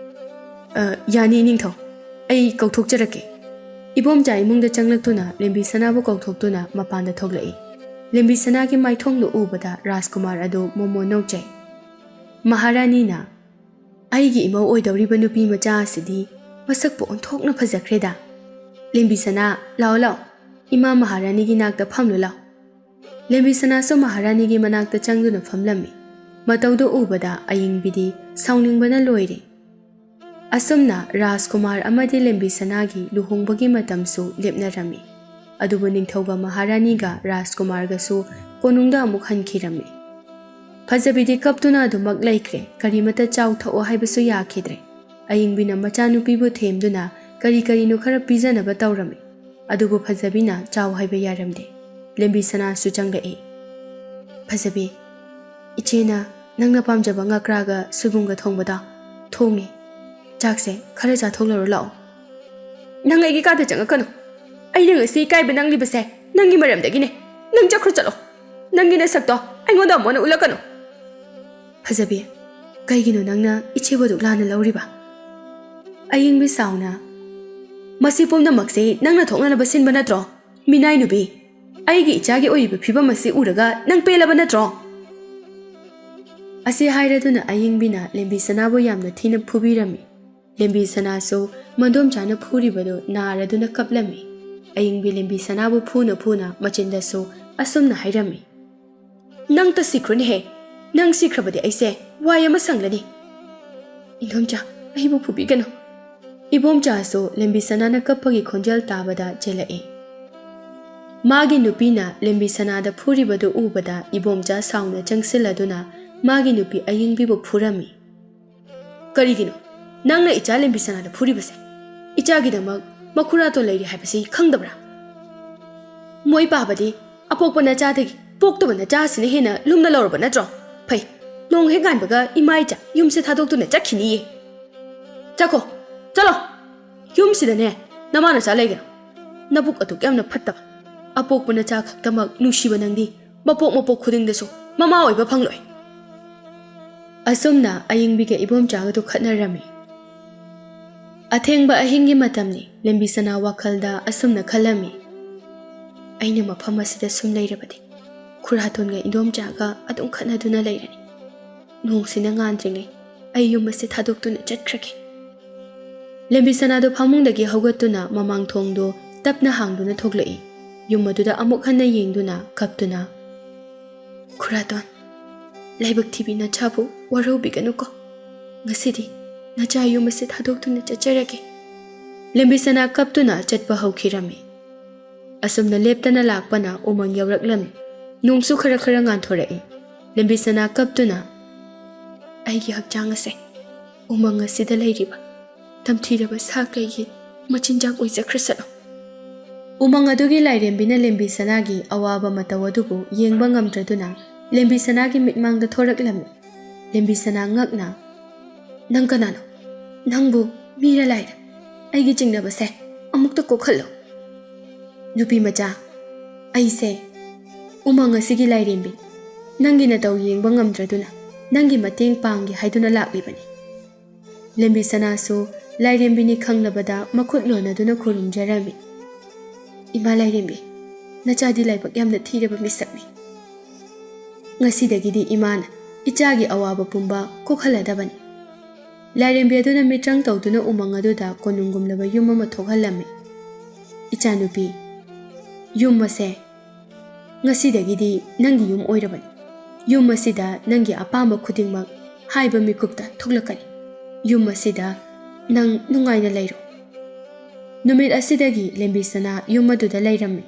"ꯑ, ꯌꯥꯅꯤ, ꯏꯅꯤꯡꯊꯧ꯫ ꯑꯩ ꯀꯧꯊꯣꯛꯆꯔꯛꯀꯦ꯫" ꯏꯕꯣꯝꯆꯥ ꯏꯃꯨꯡꯗ ꯆꯪꯂꯛꯇꯨꯅ ꯂꯦꯝꯕꯤꯁꯅꯥꯕꯨ ꯀꯧꯊꯣꯛꯇꯨꯅ ꯃꯄꯥꯟꯗ ꯊꯣꯛꯂꯛꯏ꯫ ꯂꯦꯝꯕꯤꯁꯅꯥꯒꯤ ꯃꯥꯏꯊꯣꯡꯗꯨ ꯎꯕꯗ ꯔꯥꯖꯀꯨꯃꯥꯔ ꯑꯗꯨ ꯃꯣꯃꯣꯟ ꯅꯣꯛꯆꯩ꯫ ꯃꯍꯥꯔꯥꯅꯤꯅ, "ꯑꯩꯒꯤ ꯏꯃꯧ ꯑꯣꯏꯗꯧꯔꯤꯕ ꯅꯨꯄꯤ ꯃꯆꯥ ꯑꯁꯤꯗꯤ ꯃꯁꯛꯄꯨ ꯑꯣꯟꯊꯣꯛꯅ ꯐꯖꯈ꯭ꯔꯦꯗ꯫ ꯂꯦꯝꯕꯤꯁꯅꯥ, ꯂꯥꯛꯑꯣ ꯂꯥꯛꯑꯣ, ꯏꯃꯥ ꯃꯍꯥꯔꯥꯅꯤꯒꯤ ꯅꯥꯛꯇ ꯐꯝꯂꯨ ꯂꯥꯛꯑꯣ꯫" ꯂꯦꯝꯕꯤꯁꯅꯥꯁꯨ ꯃꯍꯥꯔꯥꯅꯤꯒꯤ ꯃꯅꯥꯛꯇ ꯆꯪꯗꯨꯅ ꯐꯝꯂꯝꯃꯤ꯫ ꯃꯇꯧꯗꯨ ꯎꯕꯗ ꯑꯌꯤꯡꯕꯤꯗꯤ ꯁꯥꯎꯅꯤꯡꯕꯅ ꯂꯣꯏꯔꯦ꯫ ꯑꯁꯨꯝꯅ ꯔꯥꯖꯀꯨꯃꯥꯔ ꯑꯃꯗꯤ ꯂꯦꯝꯕꯤꯁꯅꯥꯒꯤ ꯂꯨꯍꯣꯡꯕꯒꯤ ꯃꯇꯝꯁꯨ ꯂꯦꯞꯅꯔꯝꯃꯤ꯫ ꯑꯗꯨꯕꯨ ꯅꯤꯡꯊꯧꯒ ꯃꯍꯥꯔꯥꯅꯤꯒ ꯔꯥꯖꯀꯨꯃꯥꯔꯒꯁꯨ ꯀꯣꯅꯨꯡꯗ ꯑꯃꯨꯛ ꯍꯟꯈꯤꯔꯝꯃꯤ꯫ ꯐꯖꯕꯤꯗꯤ ꯀꯞꯇꯨꯅ ꯑꯗꯨꯃꯛ ꯂꯩꯈ꯭ꯔꯦ꯫ ꯀꯔꯤꯃꯇ ꯆꯥꯎ ꯊꯛꯑꯣ ꯍꯥꯏꯕꯁꯨ ꯌꯥꯈꯤꯗ꯭ꯔꯦ꯫ ꯑꯌꯤꯡꯕꯤꯅ ꯃꯆꯥꯅꯨꯄꯤꯕꯨ ꯊꯦꯝꯗꯨꯅ ꯀꯔꯤ ꯀꯔꯤꯅꯣ ꯈꯔ ꯄꯤꯖꯅꯕ ꯇꯧꯔꯝꯃꯤ꯫ ꯑꯗꯨꯕꯨ ꯐꯖꯕꯤꯅ ꯆꯥꯎ ꯍꯥꯏꯕ ꯌꯥꯔꯝꯗꯦ꯫ ꯂꯦꯝꯕꯤꯁꯅꯥꯁꯨ ꯆꯪꯂꯛꯏ꯫ "ꯐꯖꯕꯤ, ꯏꯆꯦꯅ ꯅꯪꯅ ꯄꯥꯝꯖꯕ ꯉꯀ꯭ꯔꯥꯒ ꯁꯣꯏꯕꯨꯝꯒ ꯊꯣꯡꯕꯗꯣ ꯊꯣꯡꯉꯦ꯫ ꯆꯥꯛꯁꯦ ꯈꯔ ꯆꯥꯊꯣꯛꯂꯔꯣ ꯂꯥꯛꯑꯣ꯫" "ꯅꯪ ꯑꯩꯒꯤ ꯀꯥꯗ ꯆꯪꯉꯛꯀꯅꯨ꯫ ꯑꯩꯅ ꯉꯁꯤ ꯏꯀꯥꯏꯕ ꯅꯪꯂꯤꯕꯁꯦ ꯅꯪꯒꯤ ꯃꯔꯝꯗꯒꯤꯅꯦ꯫ ꯅꯪ ꯆꯠꯈ꯭ꯔꯣ ꯆꯠꯂꯣ꯫ ꯅꯪꯒꯤ ꯅꯁꯛꯇꯣ ꯑꯩꯉꯣꯟꯗ ꯑꯃꯨꯛ ꯍꯟꯅ ꯎꯠꯂꯛꯀꯅꯨ꯫" "ꯐꯖꯕꯤ, ꯀꯩꯒꯤꯅꯣ ꯅꯪꯅ ꯏꯆꯦꯕꯨ ꯑꯗꯨꯛ ꯂꯥꯟꯅ ꯂꯧꯔꯤꯕ?" ꯑꯌꯤꯡꯕꯤ ꯁꯥꯎꯅ, "ꯃꯁꯤ ꯄꯨꯝꯅꯃꯛꯁꯦ ꯅꯪꯅ ꯊꯣꯛꯅꯅꯕ ꯁꯤꯟꯕ ꯅꯠꯇ꯭ꯔꯣ? ꯃꯤꯅꯥꯏ ꯅꯨꯄꯤ, ꯑꯩꯒꯤ ꯏꯆꯥꯒꯤ ꯑꯣꯏꯔꯤꯕ ꯐꯤꯕꯝ ꯑꯁꯤ ꯎꯔꯒ ꯅꯪ ꯄꯦꯜꯂꯕ ꯅꯠꯇ꯭ꯔꯣ?" ꯑꯁꯤ ꯍꯥꯏꯔꯗꯨꯅ ꯑꯌꯤꯡꯕꯤꯅ ꯂꯦꯝꯕꯤꯁꯅꯥꯕꯨ ꯌꯥꯝꯅ ꯊꯤꯅ ꯐꯨꯕꯤꯔꯝꯃꯤ꯫ ꯂꯦꯝꯕꯤꯁꯅꯥꯁꯨ ꯃꯗꯣꯝꯆꯥꯅ ꯐꯨꯔꯤꯕꯗꯨ ꯅꯥꯔꯗꯨꯅ ꯀꯞꯂꯝꯃꯤ꯫ ꯑꯌꯤꯡꯕꯤ ꯂꯦꯝꯕꯤꯁꯅꯥꯕꯨ ꯐꯨꯅ ꯐꯨꯅ ꯃꯆꯤꯟꯗꯁꯨ ꯑꯁꯨꯝꯅ ꯍꯥꯏꯔꯝꯃꯤ, "ꯅꯪ ꯇ ꯁꯤꯈ꯭ꯔꯅꯤꯍꯦ꯫ ꯅꯪ ꯁꯤꯈ꯭ꯔꯕꯗꯤ ꯑꯩꯁꯦ ꯋꯥꯏ ꯑꯃ ꯁꯪꯂꯅꯤ꯫ ꯏꯟꯗꯣꯝꯆꯥ, ꯑꯩꯕꯨ ꯐꯨꯕꯤꯒꯅꯨ꯫ ꯏꯕꯣꯝꯆꯥꯁꯨ ꯂꯦꯝꯕꯤꯁꯅꯥꯅ ꯀꯞꯄꯒꯤ ꯈꯣꯟꯖꯦꯜ ꯇꯥꯕꯗ ꯆꯦꯜꯂꯛꯏ꯫ ꯃꯥꯒꯤ ꯅꯨꯄꯤꯅ ꯂꯦꯝꯕꯤꯁꯅꯥꯗ ꯐꯨꯔꯤꯕꯗꯨ ꯎꯕꯗ ꯏꯕꯣꯝꯆꯥ ꯁꯥꯎꯅ ꯆꯪꯁꯤꯜꯂꯗꯨꯅ ꯃꯥꯒꯤ ꯅꯨꯄꯤ ꯑꯌꯤꯡꯕꯤꯕꯨ ꯐꯨꯔꯝꯃꯤ꯫ "ꯀꯔꯤꯒꯤꯅꯣ? ꯅꯪꯅ ꯏꯆꯥ ꯂꯦꯝꯕꯤꯁꯅꯥꯗ ꯐꯨꯔꯤꯕꯁꯦ? ꯏꯆꯥꯒꯤꯗꯃꯛ ꯃꯈꯨꯔꯥꯇꯣꯟ ꯂꯩꯔꯤ ꯍꯥꯏꯕꯁꯤ ꯈꯪꯗꯕ꯭ꯔꯥ? ꯃꯣꯏ ꯄꯥꯕꯗꯤ ꯑꯄꯣꯛꯄ ꯅꯆꯥꯗꯒꯤ ꯄꯣꯛꯇꯕ ꯅꯆꯥꯁꯤꯅ ꯍꯦꯟꯅ ꯂꯨꯝꯅ ꯂꯧꯔꯕ ꯅꯠꯇ꯭ꯔꯣ? ꯐꯩ, ꯅꯣꯡ ꯍꯦꯛ ꯉꯥꯟꯕꯒ ꯏꯃꯥ ꯏꯆꯥ ꯌꯨꯝꯁꯦ ꯊꯥꯗꯣꯛꯇꯨꯅ ꯆꯠꯈꯤꯅꯤꯌꯦ꯫ ꯆꯠꯈꯣ, ꯆꯠꯂꯣ꯫ ꯌꯨꯝꯁꯤꯗꯅꯦ ꯅꯃꯥ ꯅꯆꯥ ꯂꯩꯒꯅꯨ꯫ ꯅꯕꯨꯛ ꯑꯗꯨꯛ ꯌꯥꯝꯅ ꯐꯠꯇꯕ, ꯑꯄꯣꯛꯄ ꯅꯆꯥ ꯈꯛꯇꯃꯛ ꯅꯨꯡꯁꯤꯕ ꯅꯪꯗꯤ ꯃꯄꯣꯛ ꯃꯄꯣꯛ ꯈꯨꯗꯤꯡꯗꯁꯨ ꯃꯃꯥ ꯑꯣꯏꯕ ꯐꯪꯂꯣꯏ꯫" ꯑꯁꯨꯝꯅ ꯑꯌꯤꯡꯕꯤꯒ ꯏꯕꯣꯝꯆꯥꯒꯗꯨ ꯈꯠꯅꯔꯝꯃꯤ꯫ ꯑꯊꯦꯡꯕ ꯑꯍꯤꯡꯒꯤ ꯃꯇꯝꯅꯤ꯫ ꯂꯦꯝꯕꯤꯁꯅꯥ ꯋꯥꯈꯜꯗ ꯑꯁꯨꯝꯅ ꯈꯜꯂꯝꯃꯤ, "ꯑꯩꯅ ꯃꯐꯝ ꯑꯁꯤꯗ ꯁꯨꯝ ꯂꯩꯔꯕꯗꯤ ꯈꯨꯔꯥꯇꯣꯟꯒ ꯏꯟꯗꯣꯝꯆꯥꯒ ꯑꯗꯨꯝ ꯈꯠꯅꯗꯨꯅ ꯂꯩꯔꯅꯤ꯫ ꯅꯣꯡꯁꯤꯅ ꯉꯥꯟꯗ꯭ꯔꯤꯉꯩ ꯑꯩ ꯌꯨꯝ ꯑꯁꯤ ꯊꯥꯗꯣꯛꯇꯨꯅ ꯆꯠꯈ꯭ꯔꯒꯦ꯫" ꯂꯦꯝꯕꯤꯁꯅꯥꯗꯨ ꯐꯃꯨꯡꯗꯒꯤ ꯍꯧꯒꯠꯇꯨꯅ ꯃꯃꯥꯡ ꯊꯣꯡꯗꯨ ꯇꯞꯅ ꯍꯥꯡꯗꯨꯅ ꯊꯣꯛꯂꯛꯏ꯫ ꯌꯨꯝ ꯑꯗꯨꯗ ꯑꯃꯨꯛ ꯍꯟꯅ ꯌꯦꯡꯗꯨꯅ ꯀꯞꯇꯨꯅ, "ꯈꯨꯔꯥꯇꯣꯟ, ꯂꯥꯏꯕꯛ ꯊꯤꯕꯤ ꯅꯆꯥꯕꯨ ꯋꯥꯔꯧꯕꯤꯒꯅꯨꯀꯣ꯫ ꯉꯁꯤꯗꯤ ꯅꯆꯥ ꯌꯨꯝ ꯑꯁꯤ ꯊꯥꯗꯣꯛꯇꯨꯅ ꯆꯠꯆꯔꯒꯦ꯫" ꯂꯦꯝꯕꯤꯁꯅꯥ ꯀꯞꯇꯨꯅ ꯆꯠꯄ ꯍꯧꯈꯤꯔꯝꯃꯤ꯫ ꯑꯁꯨꯝꯅ ꯂꯦꯞꯇꯅ ꯂꯥꯛꯄꯅ ꯎꯃꯪ ꯌꯧꯔꯛꯂꯝꯃꯤ꯫ ꯅꯣꯡꯁꯨ ꯈꯔ ꯈꯔ ꯉꯥꯟꯊꯣꯔꯛꯏ꯫ ꯂꯦꯝꯕꯤꯁꯅꯥ ꯀꯞꯇꯨꯅ, "ꯑꯩꯒꯤ ꯍꯛꯆꯥꯡ ꯑꯁꯦ ꯎꯃꯪ ꯑꯁꯤꯗ ꯂꯩꯔꯤꯕ ꯇꯝꯊꯤꯔꯕ ꯁꯥ ꯀꯩꯒꯤ ꯃꯆꯤꯟꯖꯥꯛ ꯑꯣꯏꯖꯈ꯭ꯔꯁꯅꯨ꯫" ꯎꯃꯪ ꯑꯗꯨꯒꯤ ꯂꯥꯏꯔꯦꯝꯕꯤꯅ ꯂꯦꯝꯕꯤꯁꯅꯥꯒꯤ ꯑꯋꯥꯕ ꯃꯇꯧ ꯑꯗꯨꯕꯨ ꯌꯦꯡꯕ ꯉꯝꯗ꯭ꯔꯗꯨꯅ ꯂꯦꯝꯕꯤꯁꯅꯥꯒꯤ ꯃꯤꯠꯃꯥꯡꯗ ꯊꯣꯔꯛꯂꯝꯃꯤ꯫ ꯂꯦꯝꯕꯤꯁꯅꯥ ꯉꯛꯅ, "ꯅꯪ ꯀꯅꯥꯅꯣ? ꯅꯪꯕꯨ ꯃꯤꯔ ꯂꯥꯏꯔ? ꯑꯩꯒꯤ ꯆꯤꯡꯅꯕꯁꯦ ꯑꯃꯨꯛꯇ ꯀꯣꯛꯍꯜꯂꯣ꯫" "ꯅꯨꯄꯤ ꯃꯆꯥ, ꯑꯩꯁꯦ ꯎꯃꯪ ꯑꯁꯤꯒꯤ ꯂꯥꯏꯔꯦꯝꯕꯤ, ꯅꯪꯒꯤ ꯅꯇꯧ ꯌꯦꯡꯕ ꯉꯝꯗ꯭ꯔꯗꯨꯅ ꯅꯪꯒꯤ ꯃꯇꯦꯡ ꯄꯥꯡꯒꯦ ꯍꯥꯏꯗꯨꯅ ꯂꯥꯛꯂꯤꯕꯅꯤ꯫" ꯂꯦꯝꯕꯤꯁꯅꯥꯁꯨ ꯂꯥꯏꯔꯦꯝꯕꯤꯅꯤ ꯈꯪꯂꯕꯗ ꯃꯈꯨꯠ ꯂꯣꯟꯅꯗꯨꯅ ꯈꯨꯔꯨꯝꯖꯔꯝꯃꯤ꯫ "ꯏꯃꯥ ꯂꯥꯏꯔꯦꯝꯕꯤ, ꯅꯆꯥꯗꯤ ꯂꯥꯏꯕꯛ ꯌꯥꯝꯅ ꯊꯤꯔꯕ ꯃꯤꯁꯛꯅꯤ꯫ ꯉꯁꯤꯗꯒꯤꯗꯤ ꯏꯃꯥꯅ ꯏꯆꯥꯒꯤ ꯑꯋꯥꯕ ꯄꯨꯝꯕ ꯀꯣꯛꯍꯜꯂꯗꯕꯅꯤ꯫" ꯂꯥꯏꯔꯦꯝꯕꯤ ꯑꯗꯨꯅ ꯃꯤꯇ꯭ꯔꯪ ꯇꯧꯗꯨꯅ ꯎꯃꯪ ꯑꯗꯨꯗ ꯀꯣꯅꯨꯡꯒꯨꯝꯂꯕ ꯌꯨꯝ ꯑꯃ ꯊꯣꯛꯍꯜꯂꯝꯃꯤ꯫ "ꯏꯆꯥꯅꯨꯄꯤ, ꯌꯨꯝ ꯑꯁꯦ ꯉꯁꯤꯗꯒꯤꯗꯤ ꯅꯪꯒꯤ ꯌꯨꯝ ꯑꯣꯏꯔꯕꯅꯤ꯫ ꯌꯨꯝ ꯑꯁꯤꯗ ꯅꯪꯒꯤ ꯑꯄꯥꯝꯕ ꯈꯨꯗꯤꯡꯃꯛ ꯍꯥꯏꯕ ꯃꯤꯀꯨꯞꯇ ꯊꯣꯛꯂꯛꯀꯅꯤ꯫ ꯌꯨꯝ ꯑꯁꯤꯗ ꯅꯪ ꯅꯨꯡꯉꯥꯏꯅ ꯂꯩꯔꯣ꯫ ꯅꯨꯃꯤꯠ ꯑꯁꯤꯗꯒꯤ ꯂꯦꯝꯕꯤꯁꯅꯥ ꯌꯨꯝ ꯑꯗꯨꯗ ꯂꯩꯔꯝꯃꯤ꯫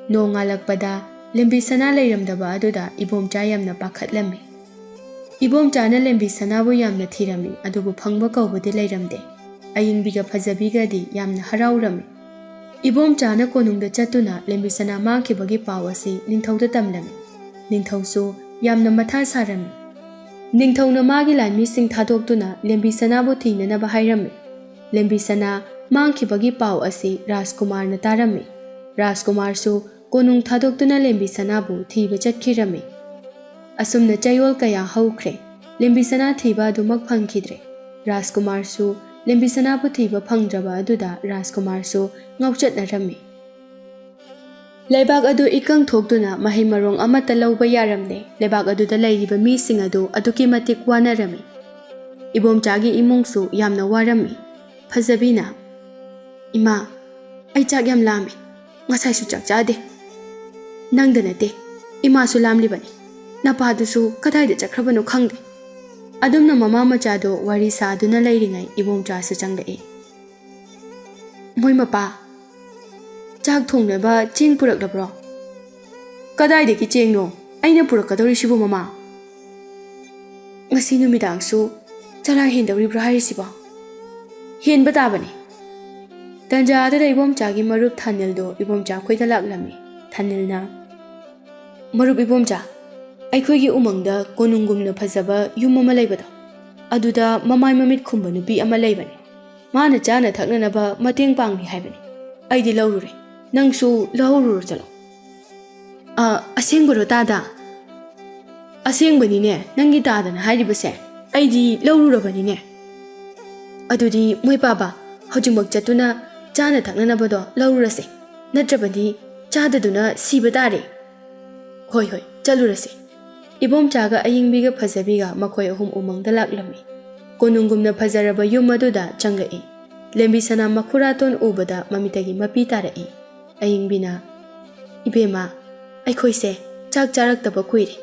ꯅꯣꯡꯉꯥꯜꯂꯛꯄꯗ ꯂꯦꯝꯕꯤꯁꯅꯥ ꯂꯩꯔꯝꯗꯕ ꯑꯗꯨꯗ ꯏꯕꯣꯝꯆꯥ ꯌꯥꯝꯅ ꯄꯥꯈꯠꯂꯝꯃꯤ꯫ ꯏꯕꯣꯝꯆꯥꯅ ꯂꯦꯝꯕꯤꯁꯅꯥꯕꯨ ꯌꯥꯝꯅ ꯊꯤꯔꯝꯃꯤ, ꯑꯗꯨꯕꯨ ꯐꯪꯕ ꯀꯧꯕꯗꯤ ꯂꯩꯔꯝꯗꯦ꯫ ꯑꯌꯤꯡꯕꯤꯒ ꯐꯖꯕꯤꯒꯗꯤ ꯌꯥꯝꯅ ꯍꯔꯥꯎꯔꯝꯃꯤ꯫ ꯏꯕꯣꯝꯆꯥꯅ ꯀꯣꯅꯨꯡꯗ ꯆꯠꯇꯨꯅ ꯂꯦꯝꯕꯤꯁꯅꯥ ꯃꯥꯡꯈꯤꯕꯒꯤ ꯄꯥꯎ ꯑꯁꯤ ꯅꯤꯡꯊꯧꯗ ꯇꯝꯂꯝꯃꯤ꯫ ꯅꯤꯡꯊꯧꯁꯨ ꯌꯥꯝꯅ ꯃꯊꯥ ꯁꯥꯔꯝꯃꯤ꯫ ꯅꯤꯡꯊꯧꯅ ꯃꯥꯒꯤ ꯂꯥꯟꯃꯤꯁꯤꯡ ꯊꯥꯗꯣꯛꯇꯨꯅ ꯂꯦꯝꯕꯤꯁꯅꯥꯕꯨ ꯊꯤꯅꯅꯕ ꯍꯥꯏꯔꯝꯃꯤ꯫ ꯂꯦꯝꯕꯤꯁꯅꯥ ꯃꯥꯡꯈꯤꯕꯒꯤ ꯄꯥꯎ ꯑꯁꯤ ꯔꯥꯖꯀꯨꯃꯥꯔꯅ ꯇꯥꯔꯝꯃꯤ꯫ ꯔꯥꯖꯀꯨꯃꯥꯔꯁꯨ ꯀꯣꯅꯨꯡ ꯊꯥꯗꯣꯛꯇꯨꯅ ꯂꯦꯝꯕꯤꯁꯅꯥꯕꯨ ꯊꯤꯕ ꯆꯠꯈꯤꯔꯝꯃꯤ꯫ ꯑꯁꯨꯝꯅ ꯆꯌꯣꯜ ꯀꯌꯥ ꯍꯧꯈ꯭ꯔꯦ꯫ ꯂꯦꯝꯕꯤꯁꯅꯥ ꯊꯤꯕ ꯑꯗꯨꯃꯛ ꯐꯪꯈꯤꯗ꯭ꯔꯦ꯫ ꯔꯥꯖꯀꯨꯃꯥꯔꯁꯨ ꯂꯦꯝꯕꯤꯁꯅꯥꯕꯨ ꯊꯤꯕ ꯐꯪꯗ꯭ꯔꯕ ꯑꯗꯨꯗ ꯔꯥꯖꯀꯨꯃꯥꯔꯁꯨ ꯉꯥꯎꯆꯠꯅꯔꯝꯃꯤ꯫ ꯂꯩꯕꯥꯛ ꯑꯗꯨ ꯏꯀꯪ ꯊꯣꯛꯇꯨꯅ ꯃꯍꯩ ꯃꯔꯣꯡ ꯑꯃꯠꯇ ꯂꯧꯕ ꯌꯥꯔꯝꯗꯦ꯫ ꯂꯩꯕꯥꯛ ꯑꯗꯨꯗ ꯂꯩꯔꯤꯕ ꯃꯤꯁꯤꯡ ꯑꯗꯨ ꯑꯗꯨꯛꯀꯤ ꯃꯇꯤꯛ ꯋꯥꯅꯔꯝꯃꯤ꯫ ꯏꯕꯣꯝꯆꯥꯒꯤ ꯏꯃꯨꯡꯁꯨ ꯌꯥꯝꯅ ꯋꯥꯔꯝꯃꯤ꯫ ꯐꯖꯕꯤꯅ, "ꯏꯃꯥ, ꯑꯩ ꯆꯥꯛ ꯌꯥꯝ ꯂꯥꯝꯃꯦ꯫ ꯉꯁꯥꯏꯁꯨ ꯆꯥꯛ ꯆꯥꯗꯦ꯫ ꯅꯪꯗ ꯅꯠꯇꯦ, ꯏꯃꯥꯁꯨ ꯂꯥꯝꯂꯤꯕꯅꯤ꯫ ꯅꯄꯥꯗꯨꯁꯨ ꯀꯗꯥꯏꯗ ꯆꯠꯈ꯭ꯔꯕꯅꯣ ꯈꯪꯗꯦ꯫" ꯑꯗꯨꯝꯅ ꯃꯃꯥ ꯃꯆꯥꯗꯣ ꯋꯥꯔꯤ ꯁꯥꯗꯨꯅ ꯂꯩꯔꯤꯉꯩ ꯏꯕꯣꯝꯆꯥꯁꯨ ꯆꯪꯂꯛꯏ꯫ "ꯃꯣꯏ ꯃꯄꯥ, ꯆꯥꯛ ꯊꯣꯡꯅꯕ ꯆꯦꯡ ꯄꯨꯔꯛꯂꯕ꯭ꯔꯣ?" "ꯀꯗꯥꯏꯗꯒꯤ ꯆꯦꯡꯅꯣ? ꯑꯩꯅ ꯄꯨꯔꯛꯀꯗꯧꯔꯤꯁꯤꯕꯨ, ꯃꯃꯥ?" "ꯉꯁꯤ ꯅꯨꯃꯤꯗꯥꯡꯁꯨ ꯆꯔꯥ ꯍꯦꯟꯗꯧꯔꯤꯕ꯭ꯔꯣ ꯍꯥꯏꯔꯤꯁꯤꯕꯣ?" "ꯍꯦꯟꯕ ꯇꯥꯕꯅꯤ꯫" ꯇꯟꯖꯥ ꯑꯗꯨꯗ ꯏꯕꯣꯝꯆꯥꯒꯤ ꯃꯔꯨꯞ ꯊꯥꯅꯤꯜꯗꯣ ꯏꯕꯣꯝꯆꯥ ꯈꯣꯏꯗ ꯂꯥꯛꯂꯝꯃꯤ꯫ ꯊꯥꯅꯤꯜꯅ, "ꯃꯔꯨꯞ ꯏꯕꯣꯝꯆꯥ, ꯑꯩꯈꯣꯏꯒꯤ ꯎꯃꯪꯗ ꯀꯣꯅꯨꯡꯒꯨꯝꯅ ꯐꯖꯕ ꯌꯨꯝ ꯑꯃ ꯂꯩꯕꯗꯣ, ꯑꯗꯨꯗ ꯃꯃꯥꯏ ꯃꯃꯤꯠ ꯈꯨꯝꯕ ꯅꯨꯄꯤ ꯑꯃ ꯂꯩꯕꯅꯤ꯫ ꯃꯥꯅ ꯆꯥꯅ ꯊꯛꯅꯅꯕ ꯃꯇꯦꯡ ꯄꯥꯡꯂꯤ ꯍꯥꯏꯕꯅꯤ꯫ ꯑꯩꯗꯤ ꯂꯧꯔꯨꯔꯦ꯫ ꯅꯪꯁꯨ ꯂꯧꯍꯧꯔꯨꯔꯣ ꯆꯠꯂꯣ꯫" "ꯑ, ꯑꯁꯦꯡꯕꯔꯣ ꯇꯥꯗ?" "ꯑꯁꯦꯡꯕꯅꯤꯅꯦ, ꯅꯪꯒꯤ ꯇꯥꯗꯅ ꯍꯥꯏꯔꯤꯕꯁꯦ꯫ ꯑꯩꯗꯤ ꯂꯧꯔꯨꯔꯕꯅꯤꯅꯦ꯫" "ꯑꯗꯨꯗꯤ ꯃꯣꯏ ꯄꯥꯕ, ꯍꯧꯖꯤꯛꯃꯛ ꯆꯠꯇꯨꯅ ꯆꯥꯅ ꯊꯛꯅꯅꯕꯗꯣ ꯂꯧꯔꯨꯔꯁꯦ, ꯅꯠꯇ꯭ꯔꯕꯗꯤ ꯆꯥꯗꯗꯨꯅ ꯁꯤꯕ ꯇꯥꯔꯦ꯫" "ꯍꯣꯏ, ꯍꯣꯏ, ꯆꯠꯂꯨꯔꯁꯦ꯫" ꯏꯕꯣꯝꯆꯥꯒ ꯑꯌꯤꯡꯕꯤꯒ ꯐꯖꯕꯤꯒ ꯃꯈꯣꯏ ꯑꯍꯨꯝ ꯎꯃꯪꯗ ꯂꯥꯛꯂꯝꯃꯤ꯫ ꯀꯣꯅꯨꯡꯒꯨꯝꯅ ꯐꯖꯔꯕ ꯌꯨꯝ ꯑꯗꯨꯗ ꯆꯪꯂꯛꯏ꯫ ꯂꯦꯝꯕꯤꯁꯅꯥ ꯃꯈꯨꯔꯥꯇꯣꯟ ꯎꯕꯗ ꯃꯃꯤꯠꯇꯒꯤ ꯃꯄꯤ ꯇꯥꯔꯛꯏ꯫ ꯑꯌꯤꯡꯕꯤꯅ, "ꯏꯕꯦꯝꯃ, ꯑꯩꯈꯣꯏꯁꯦ ꯆꯥꯛ ꯆꯥꯔꯛꯇꯕ ꯀꯨꯏꯔꯦ꯫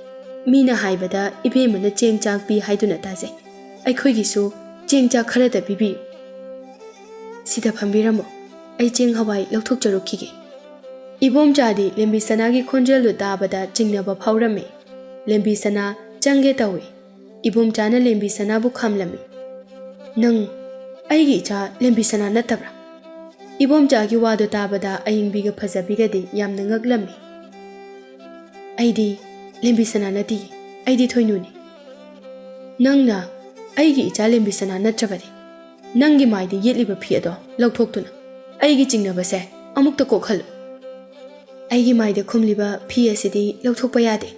ꯃꯤꯅ ꯍꯥꯏꯕꯗ ꯏꯕꯦꯝꯃꯅ ꯆꯦꯡ ꯆꯥꯛ ꯄꯤ ꯍꯥꯏꯗꯨꯅ ꯇꯥꯖꯩ꯫ ꯑꯩꯈꯣꯏꯒꯤꯁꯨ ꯆꯦꯡ ꯆꯥꯛ ꯈꯔꯇ ꯄꯤꯕꯤꯌꯨ꯫ ꯁꯤꯗ ꯐꯝꯕꯤꯔꯝꯃꯣ, ꯑꯩ ꯆꯦꯡ ꯍꯋꯥꯏ ꯂꯧꯊꯣꯛꯆꯔꯨꯈꯤꯒꯦ꯫ ꯏꯕꯣꯝꯆꯥꯗꯤ ꯂꯦꯝꯕꯤꯁꯅꯥꯒꯤ ꯈꯣꯟꯖꯦꯜꯗꯨ ꯇꯥꯕꯗ ꯆꯤꯡꯅꯕ ꯐꯥꯎꯔꯝꯃꯤ꯫ ꯂꯦꯝꯕꯤꯁꯅꯥ ꯆꯪꯒꯦ ꯇꯧꯏ꯫ ꯏꯕꯣꯝꯆꯥꯅ ꯂꯦꯝꯕꯤꯁꯅꯥꯕꯨ ꯈꯥꯝꯂꯝꯃꯤ꯫ "ꯅꯪ ꯑꯩꯒꯤ ꯏꯆꯥ ꯂꯦꯝꯕꯤꯁꯅꯥ ꯅꯠꯇꯕ꯭ꯔꯥ?" ꯏꯕꯣꯝꯆꯥꯒꯤ ꯋꯥꯗꯨ ꯇꯥꯕꯗ ꯑꯌꯤꯡꯕꯤꯒ ꯐꯖꯕꯤꯒꯗꯤ ꯌꯥꯝꯅ ꯉꯛꯂꯝꯃꯤ꯫ "ꯑꯩꯗꯤ ꯂꯦꯝꯕꯤꯁꯅꯥ ꯅꯠꯇꯤꯌꯦ, ꯑꯩꯗꯤ ꯊꯣꯏꯅꯨꯅꯤ꯫ ꯅꯪꯅ ꯑꯩꯒꯤ ꯏꯆꯥ ꯂꯦꯝꯕꯤꯁꯅꯥ ꯅꯠꯇ꯭ꯔꯕꯗꯤ, ꯅꯪꯒꯤ ꯃꯥꯏꯗ ꯌꯦꯠꯂꯤꯕ ꯐꯤ ꯑꯗꯣ ꯂꯧꯊꯣꯛꯇꯨꯅ ꯑꯩꯒꯤ ꯆꯤꯡꯅꯕꯁꯦ ꯑꯃꯨꯛꯇ ꯀꯣꯛꯍꯜꯂꯨ꯫ ꯑꯩꯒꯤ ꯃꯥꯏꯗ ꯈꯨꯝꯂꯤꯕ ꯐꯤ ꯑꯁꯤꯗꯤ ꯂꯧꯊꯣꯛꯄ ꯌꯥꯗꯦ꯫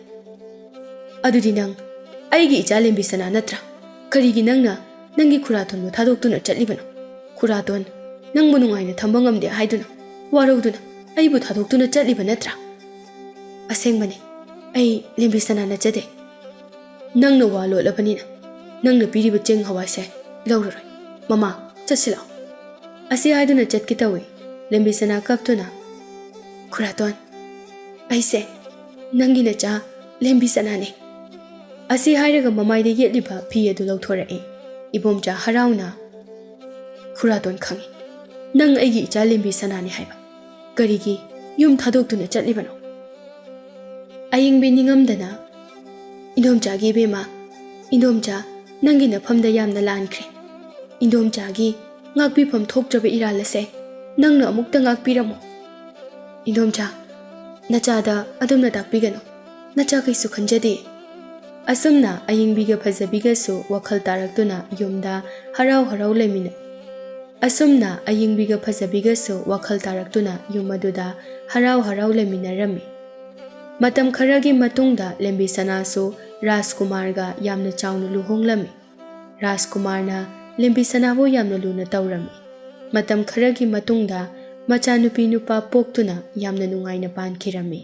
ꯑꯗꯨꯗꯤ ꯅꯪ ꯑꯩꯒꯤ ꯏꯆꯥ ꯂꯦꯝꯕꯤꯁꯅꯥ ꯅꯠꯇ꯭ꯔꯥ? ꯀꯔꯤꯒꯤ ꯅꯪꯅ ꯅꯪꯒꯤ ꯈꯨꯔꯥꯇꯣꯟꯕꯨ ꯊꯥꯗꯣꯛꯇꯨꯅ ꯆꯠꯂꯤꯕꯅꯣ? ꯈꯨꯔꯥꯇꯣꯟ ꯅꯪꯕꯨ ꯅꯨꯡꯉꯥꯏꯅ ꯊꯝꯕ ꯉꯝꯗꯦ ꯍꯥꯏꯗꯨꯅ ꯋꯥꯔꯧꯗꯨꯅ ꯑꯩꯕꯨ ꯊꯥꯗꯣꯛꯇꯨꯅ ꯆꯠꯂꯤꯕ ꯅꯠꯇ꯭ꯔꯥ?" "ꯑꯁꯦꯡꯕꯅꯤ, ꯑꯩ ꯂꯦꯝꯕꯤꯁꯅꯥ ꯅꯠꯆꯗꯦ꯫ ꯅꯪꯅ ꯋꯥ ꯂꯣꯠꯂꯕꯅꯤꯅ ꯅꯪꯅ ꯄꯤꯔꯤꯕ ꯆꯦꯡ ꯍꯋꯥꯏꯁꯦ ꯂꯧꯔꯔꯣꯏ꯫ ꯃꯃꯥ, ꯆꯠꯁꯤ ꯂꯥꯛꯑꯣ꯫" ꯑꯁꯤ ꯍꯥꯏꯗꯨꯅ ꯆꯠꯀꯦ ꯇꯧꯏ꯫ ꯂꯦꯝꯕꯤꯁꯅꯥ ꯀꯞꯇꯨꯅ, "ꯈꯨꯔꯥꯇꯣꯟ, ꯑꯩꯁꯦ ꯅꯪꯒꯤ ꯅꯆꯥ ꯂꯦꯝꯕꯤꯁꯅꯥꯅꯤ꯫" ꯑꯁꯤ ꯍꯥꯏꯔꯒ ꯃꯃꯥꯏꯗ ꯌꯦꯠꯂꯤꯕ ꯐꯤ ꯑꯗꯨ ꯂꯧꯊꯣꯔꯛꯏ꯫ ꯏꯕꯣꯝꯆꯥ ꯍꯔꯥꯎꯅ, "ꯈꯨꯔꯥꯇꯣꯟ ꯈꯪꯏ, ꯅꯪ ꯑꯩꯒꯤ ꯏꯆꯥ ꯂꯦꯝꯕꯤꯁꯅꯥꯅꯤ ꯍꯥꯏꯕ꯫ ꯀꯔꯤꯒꯤ ꯌꯨꯝ ꯊꯥꯗꯣꯛꯇꯨꯅ ꯆꯠꯂꯤꯕꯅꯣ?" ꯑꯌꯤꯡꯕꯤ ꯅꯤꯡꯉꯝꯗꯅ, "ꯏꯟꯗꯣꯝꯆꯥꯒꯤ ꯏꯕꯦꯝꯃ, ꯏꯟꯗꯣꯝꯆꯥ, ꯅꯪꯒꯤ ꯅꯐꯝꯗ ꯌꯥꯝꯅ ꯂꯥꯟꯈ꯭ꯔꯦ꯫ ꯏꯟꯗꯣꯝꯆꯥꯒꯤ ꯉꯥꯛꯄꯤꯐꯝ ꯊꯣꯛꯇ꯭ꯔꯕ ꯏꯔꯥꯜ ꯑꯁꯦ ꯅꯪꯅ ꯑꯃꯨꯛꯇ ꯉꯥꯛꯄꯤꯔꯝꯃꯣ꯫ ꯏꯟꯗꯣꯝꯆꯥ, ꯅꯆꯥꯗ ꯑꯗꯨꯝꯅ ꯇꯥꯛꯄꯤꯒꯅꯨ꯫ ꯅꯆꯥ ꯀꯩꯁꯨ ꯈꯟꯖꯗꯦ꯫" ꯑꯁꯨꯝꯅ ꯑꯌꯤꯡꯕꯤꯒ ꯐꯖꯕꯤꯒꯁꯨ ꯋꯥꯈꯜ ꯇꯥꯔꯛꯇꯨꯅ ꯌꯨꯝꯗ ꯍꯔꯥꯎ ꯍꯔꯥꯎ ꯂꯩꯃꯤꯟꯅ-, ꯑꯁꯨꯝꯅ ꯑꯌꯤꯡꯕꯤꯒ ꯐꯖꯕꯤꯒꯁꯨ ꯋꯥꯈꯜ ꯇꯥꯔꯛꯇꯨꯅ ꯌꯨꯝ ꯑꯗꯨꯗ ꯍꯔꯥꯎ ꯍꯔꯥꯎ ꯂꯩꯃꯤꯟꯅꯔꯝꯃꯤ꯫ ꯃꯇꯝ ꯈꯔꯒꯤ ꯃꯇꯨꯡꯗ ꯂꯦꯝꯕꯤꯁꯅꯥꯁꯨ ꯔꯥꯖꯀꯨꯃꯥꯔꯒ ꯌꯥꯝꯅ ꯆꯥꯎꯅ ꯂꯨꯍꯣꯡꯂꯝꯃꯤ꯫ ꯔꯥꯖꯀꯨꯃꯥꯔꯅ ꯂꯦꯝꯕꯤꯁꯅꯥꯕꯨ ꯌꯥꯝꯅ ꯂꯨꯅ ꯇꯧꯔꯝꯃꯤ꯫ ꯃꯇꯝ ꯈꯔꯒꯤ ꯃꯇꯨꯡꯗ ꯃꯆꯥꯅꯨꯄꯤ ꯅꯨꯄꯥ ꯄꯣꯛꯇꯨꯅ ꯌꯥꯝꯅ ꯅꯨꯡꯉꯥꯏꯅ ꯄꯥꯟꯈꯤꯔꯝꯃꯤ꯫